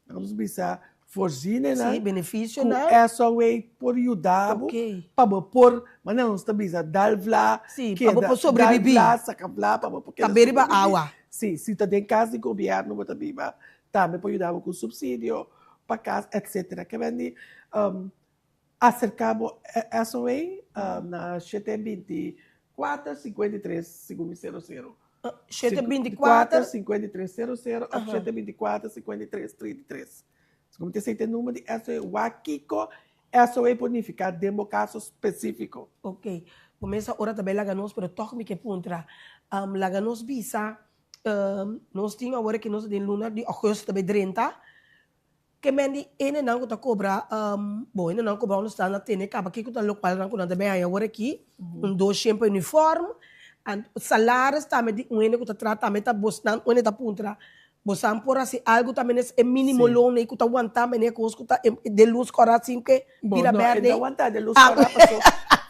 nos bisa voorzieningennan Sí, beneficionan. ku SOA por yuda bo pa bo por manera nos ta bisa dal vla Sí, pa bo por sobrevivi. dal vla saka vla pa bo por keda Ta beri ba sobrevivi. awa. Sí, si ta den kas di gobierno bo ta biba tambe por yuda bo ku subsidio pa kas etcetera. Ke men di Aserká bo SOA na shete 24 53 segun mi sero sero. Shete 24. 53 sero sero òf shete 24 53 33. Segun mi ta esei ta e number di SOA. Wak kiko SOA por nifiká den bo kaso spesífiko. Ok. Bo mesa ora ta bai laga nos, pero tòg mi ke puntra. Laga nos bisa, nos tin awor aki nos ta den luna di ògùstùs ta bai drenta, ke men di hendenan ku ta kobra, bon hendenan ku kobra unda stan a tene kaba kiko ta lokual nan ku nan ta bai haña awor aki, un doshen pa uniform, salaris tambe di un hende ku ta traha tambe ta bosnan, un hende ta puntra Bosan por hasi algu tambe nes e minimo loon ei ku ta wantá mene kos ku ta den lus kòrá sin ke Bo bira no, e bèrdè. ta wantá den lus kòrá paso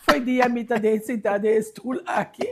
fo'i dia mi ta den sintá den e stul aki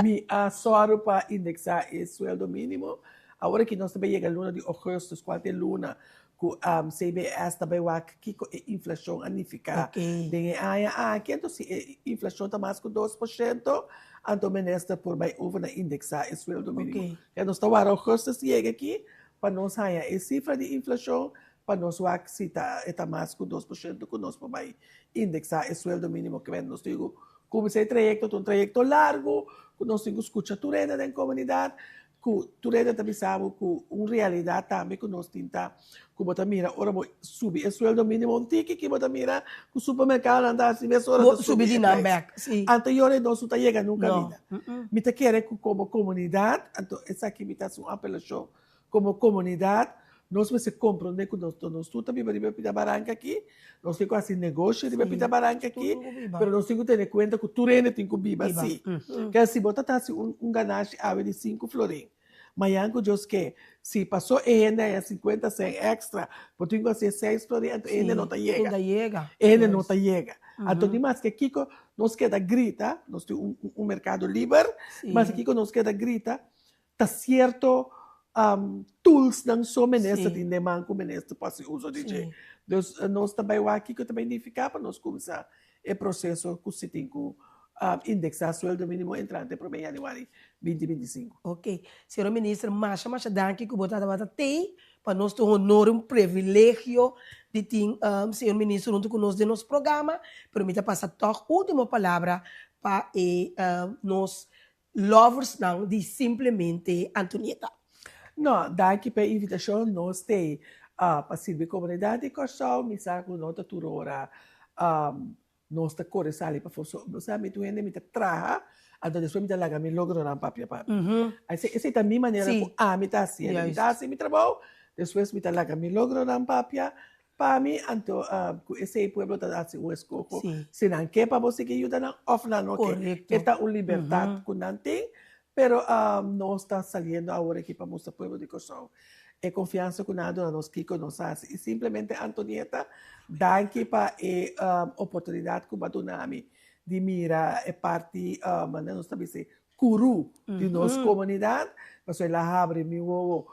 mi a sòru pa indeksá e sueldo minimo. Awor aki nos ta bai yega luna di ògùstùs kual ta e luna ku CBS ta bai wak kiko e inflashon a nifiká den e aña aki. Anto si e inflashon ta mas ku 2%, anto minister por bai over na indeksá e sueldo mínimo. Ya nos ta wara ougùstùs yega aki pa nos haña e sifra di inflashon pa nos wak si ta e ta mas ku 2% ku nos por bai indeksá e sueldo mínimo. Ke nos tin ku kuminsá e trayekto, ta un trayekto largu ku nos tin ku skucha tur hende den komunidat Ku tur hende ta bisa bo ku un realidat tambe ku nos tin ta ku bo ta mira ora bo subi e sueldo minimo un tiki ki bo ta mira ku supermerkadonan ta hasi mesora ta subi e prijs. Anto yora e nos no ta yega nunka bida. Mi ta kere ku komo komunidat, anto esaki mi ta hasi un apelashon, komo komunidat nos mester komprondé ku nos nos tur ta biba riba e pida baranka aki, nos tin ku hasi negoshi riba e pida baranka aki, pero nos tin ku tene kuenta ku tur hende tin ku biba si. Ke si bo ta hasi un ganashi awe di sinku florin, mañan ku Dios ke, si pasó e hende haña sinkuenta sèn èkstra, bo tin ku hasié seis florin, anto e hende no ta yega. E hende no ta yega. Anto di maske kiko nos keda grita, nos tin un merkado liber, maske kiko nos keda grita, Ta cierto toolsnan so minister tin den man cu minister por haci uso di dje. Dus nos ta bay wak kico ta bay nifica pa nos cuminsa e proceso cu si tin cu indexa sueldo minimo entrante prome januari 2025. Ok. Señor Minister, masha masha danki cu bo tabata tey. Pa nos ta un honor y un privilegio di tin Señor Minister hunto cu nos den nos programa. Pero mi ta pasa tog ultimo palabra pa e nos Loversnan di simplemente Antonieta. No, danki pa e invitashon. Nos t'ei pa sirbi komunidat di Kòrsou. Mi sa ku no ta tur ora nos ta kore sali pafó. So, bo sa mi tur hende mi ta traha, anto despues mi ta laga mi logronan papia pa mi. Esei ta mi manera ku ami ta hasiendo. Mi ta hasi mi trabou, despues mi ta laga mi logronan papia Pa mi anto ku esei pueblo ta hasi un eskoho si nan ke pa bo sigui yuda nan òf nan no ke. E ta un libertat ku nan tin, pero nos ta saliendo awor aki pa mustra pueblo di Kòrsou e konfiansa ku nan a duna nos kiko nos a hasi. I simplemente Antonieta, danki pa e oportunidat ku bo a duna mi di mira e parti manera nos ta bisa Kuru di nos komunidat, pasobra el a habri mi wowo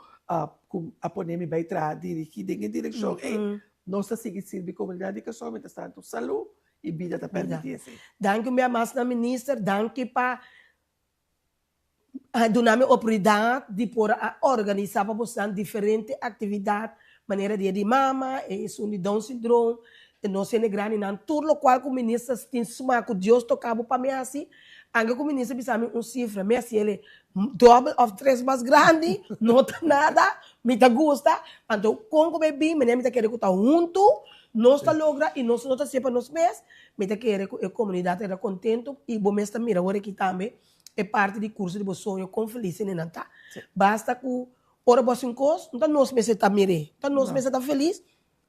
ku a pone mi bai traha dirigí den e direkshon ei. Nos ta sigui sirbi komunidat di Kòrsou mientras tantu salú i bida ta permití esei. Danki un bia mas na Minister, danki pa duna mi oportunidat di por a organisá pa bosnan diferente aktividat manera Dia di Mama, esun di Down Syndroom, nos hende grandinan, tur lokual ku Minister tin sma ku Dios toka bo pa mi hasi, anke ku Minister bisa mi un sifra, mi hasi el dòbel òf tres mas grandi, no ta nada, mi ta gusta, anto kon ku mi bin, manera mi ta kere ku ta huntu nos ta logra i nos no ta hasié pa nos mes, mi ta kere ku e komunidat ta keda kontentu i bo mes ta mira awor aki tambe e parti di kurso di bo soño kon felis hendenan ta. Basta ku Ora bo hasi un kos, no ta nos mester ta mir'é, ta nos mester ta felis.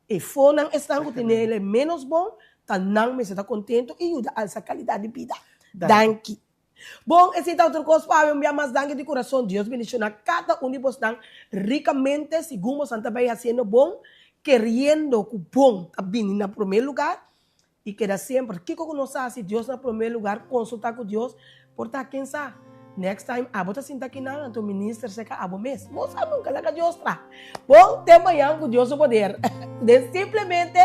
E fonan esnan ku tene el e ménos bon, ta nan mester ta kontentu i yuda alsa kalidat di bida. Danki. Bon, esei ta otro kos pa awe. Un bia mas danki di kurason. Dios bendishoná kada un di bosnan rikamente segun bosan ta bai hasiendo bon, keriendo ku bon ta bini na promé lugar. I keda semper, kiko ku nos hasi, Dios na promé lugar, konsultá ku Dios, por ta ken sa, next time abo ta sinta kinan, anto minister seka abo mes. No sa nunka, laga Dios traha. Bon, te mañan ku Dios su poder. Den simplemente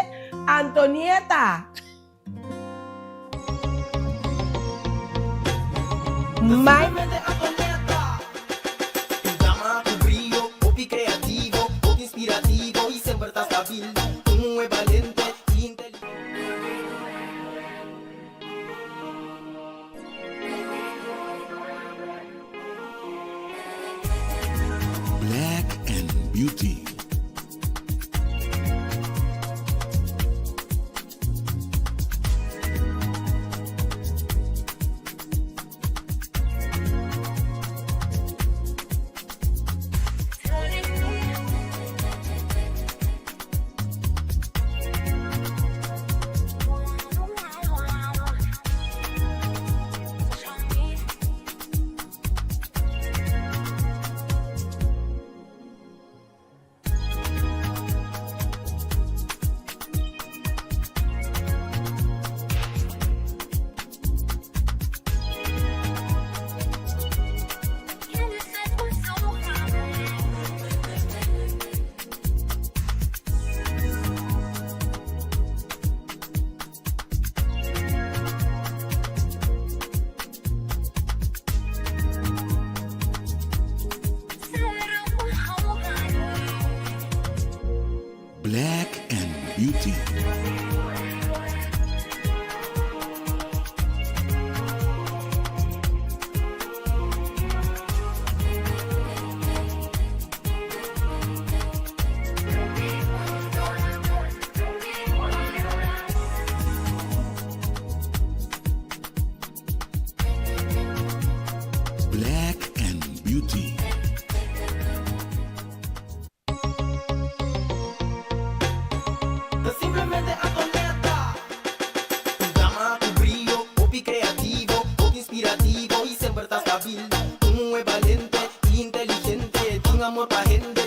Antonieta. My. Simplemente Antonieta. Un dama ku brio, hopi kreativo, hopi inspirativo i semper ta stabil. Un muhé balente i inteligente. Black and Beauty. Beauty. Black and Beauty. Ta simplemente Antonetta. Un dama ku brio, hopi kreativo, hopi inspirativo i semper ta stabil. Un muhé balente i inteligente, tin amor pa hende.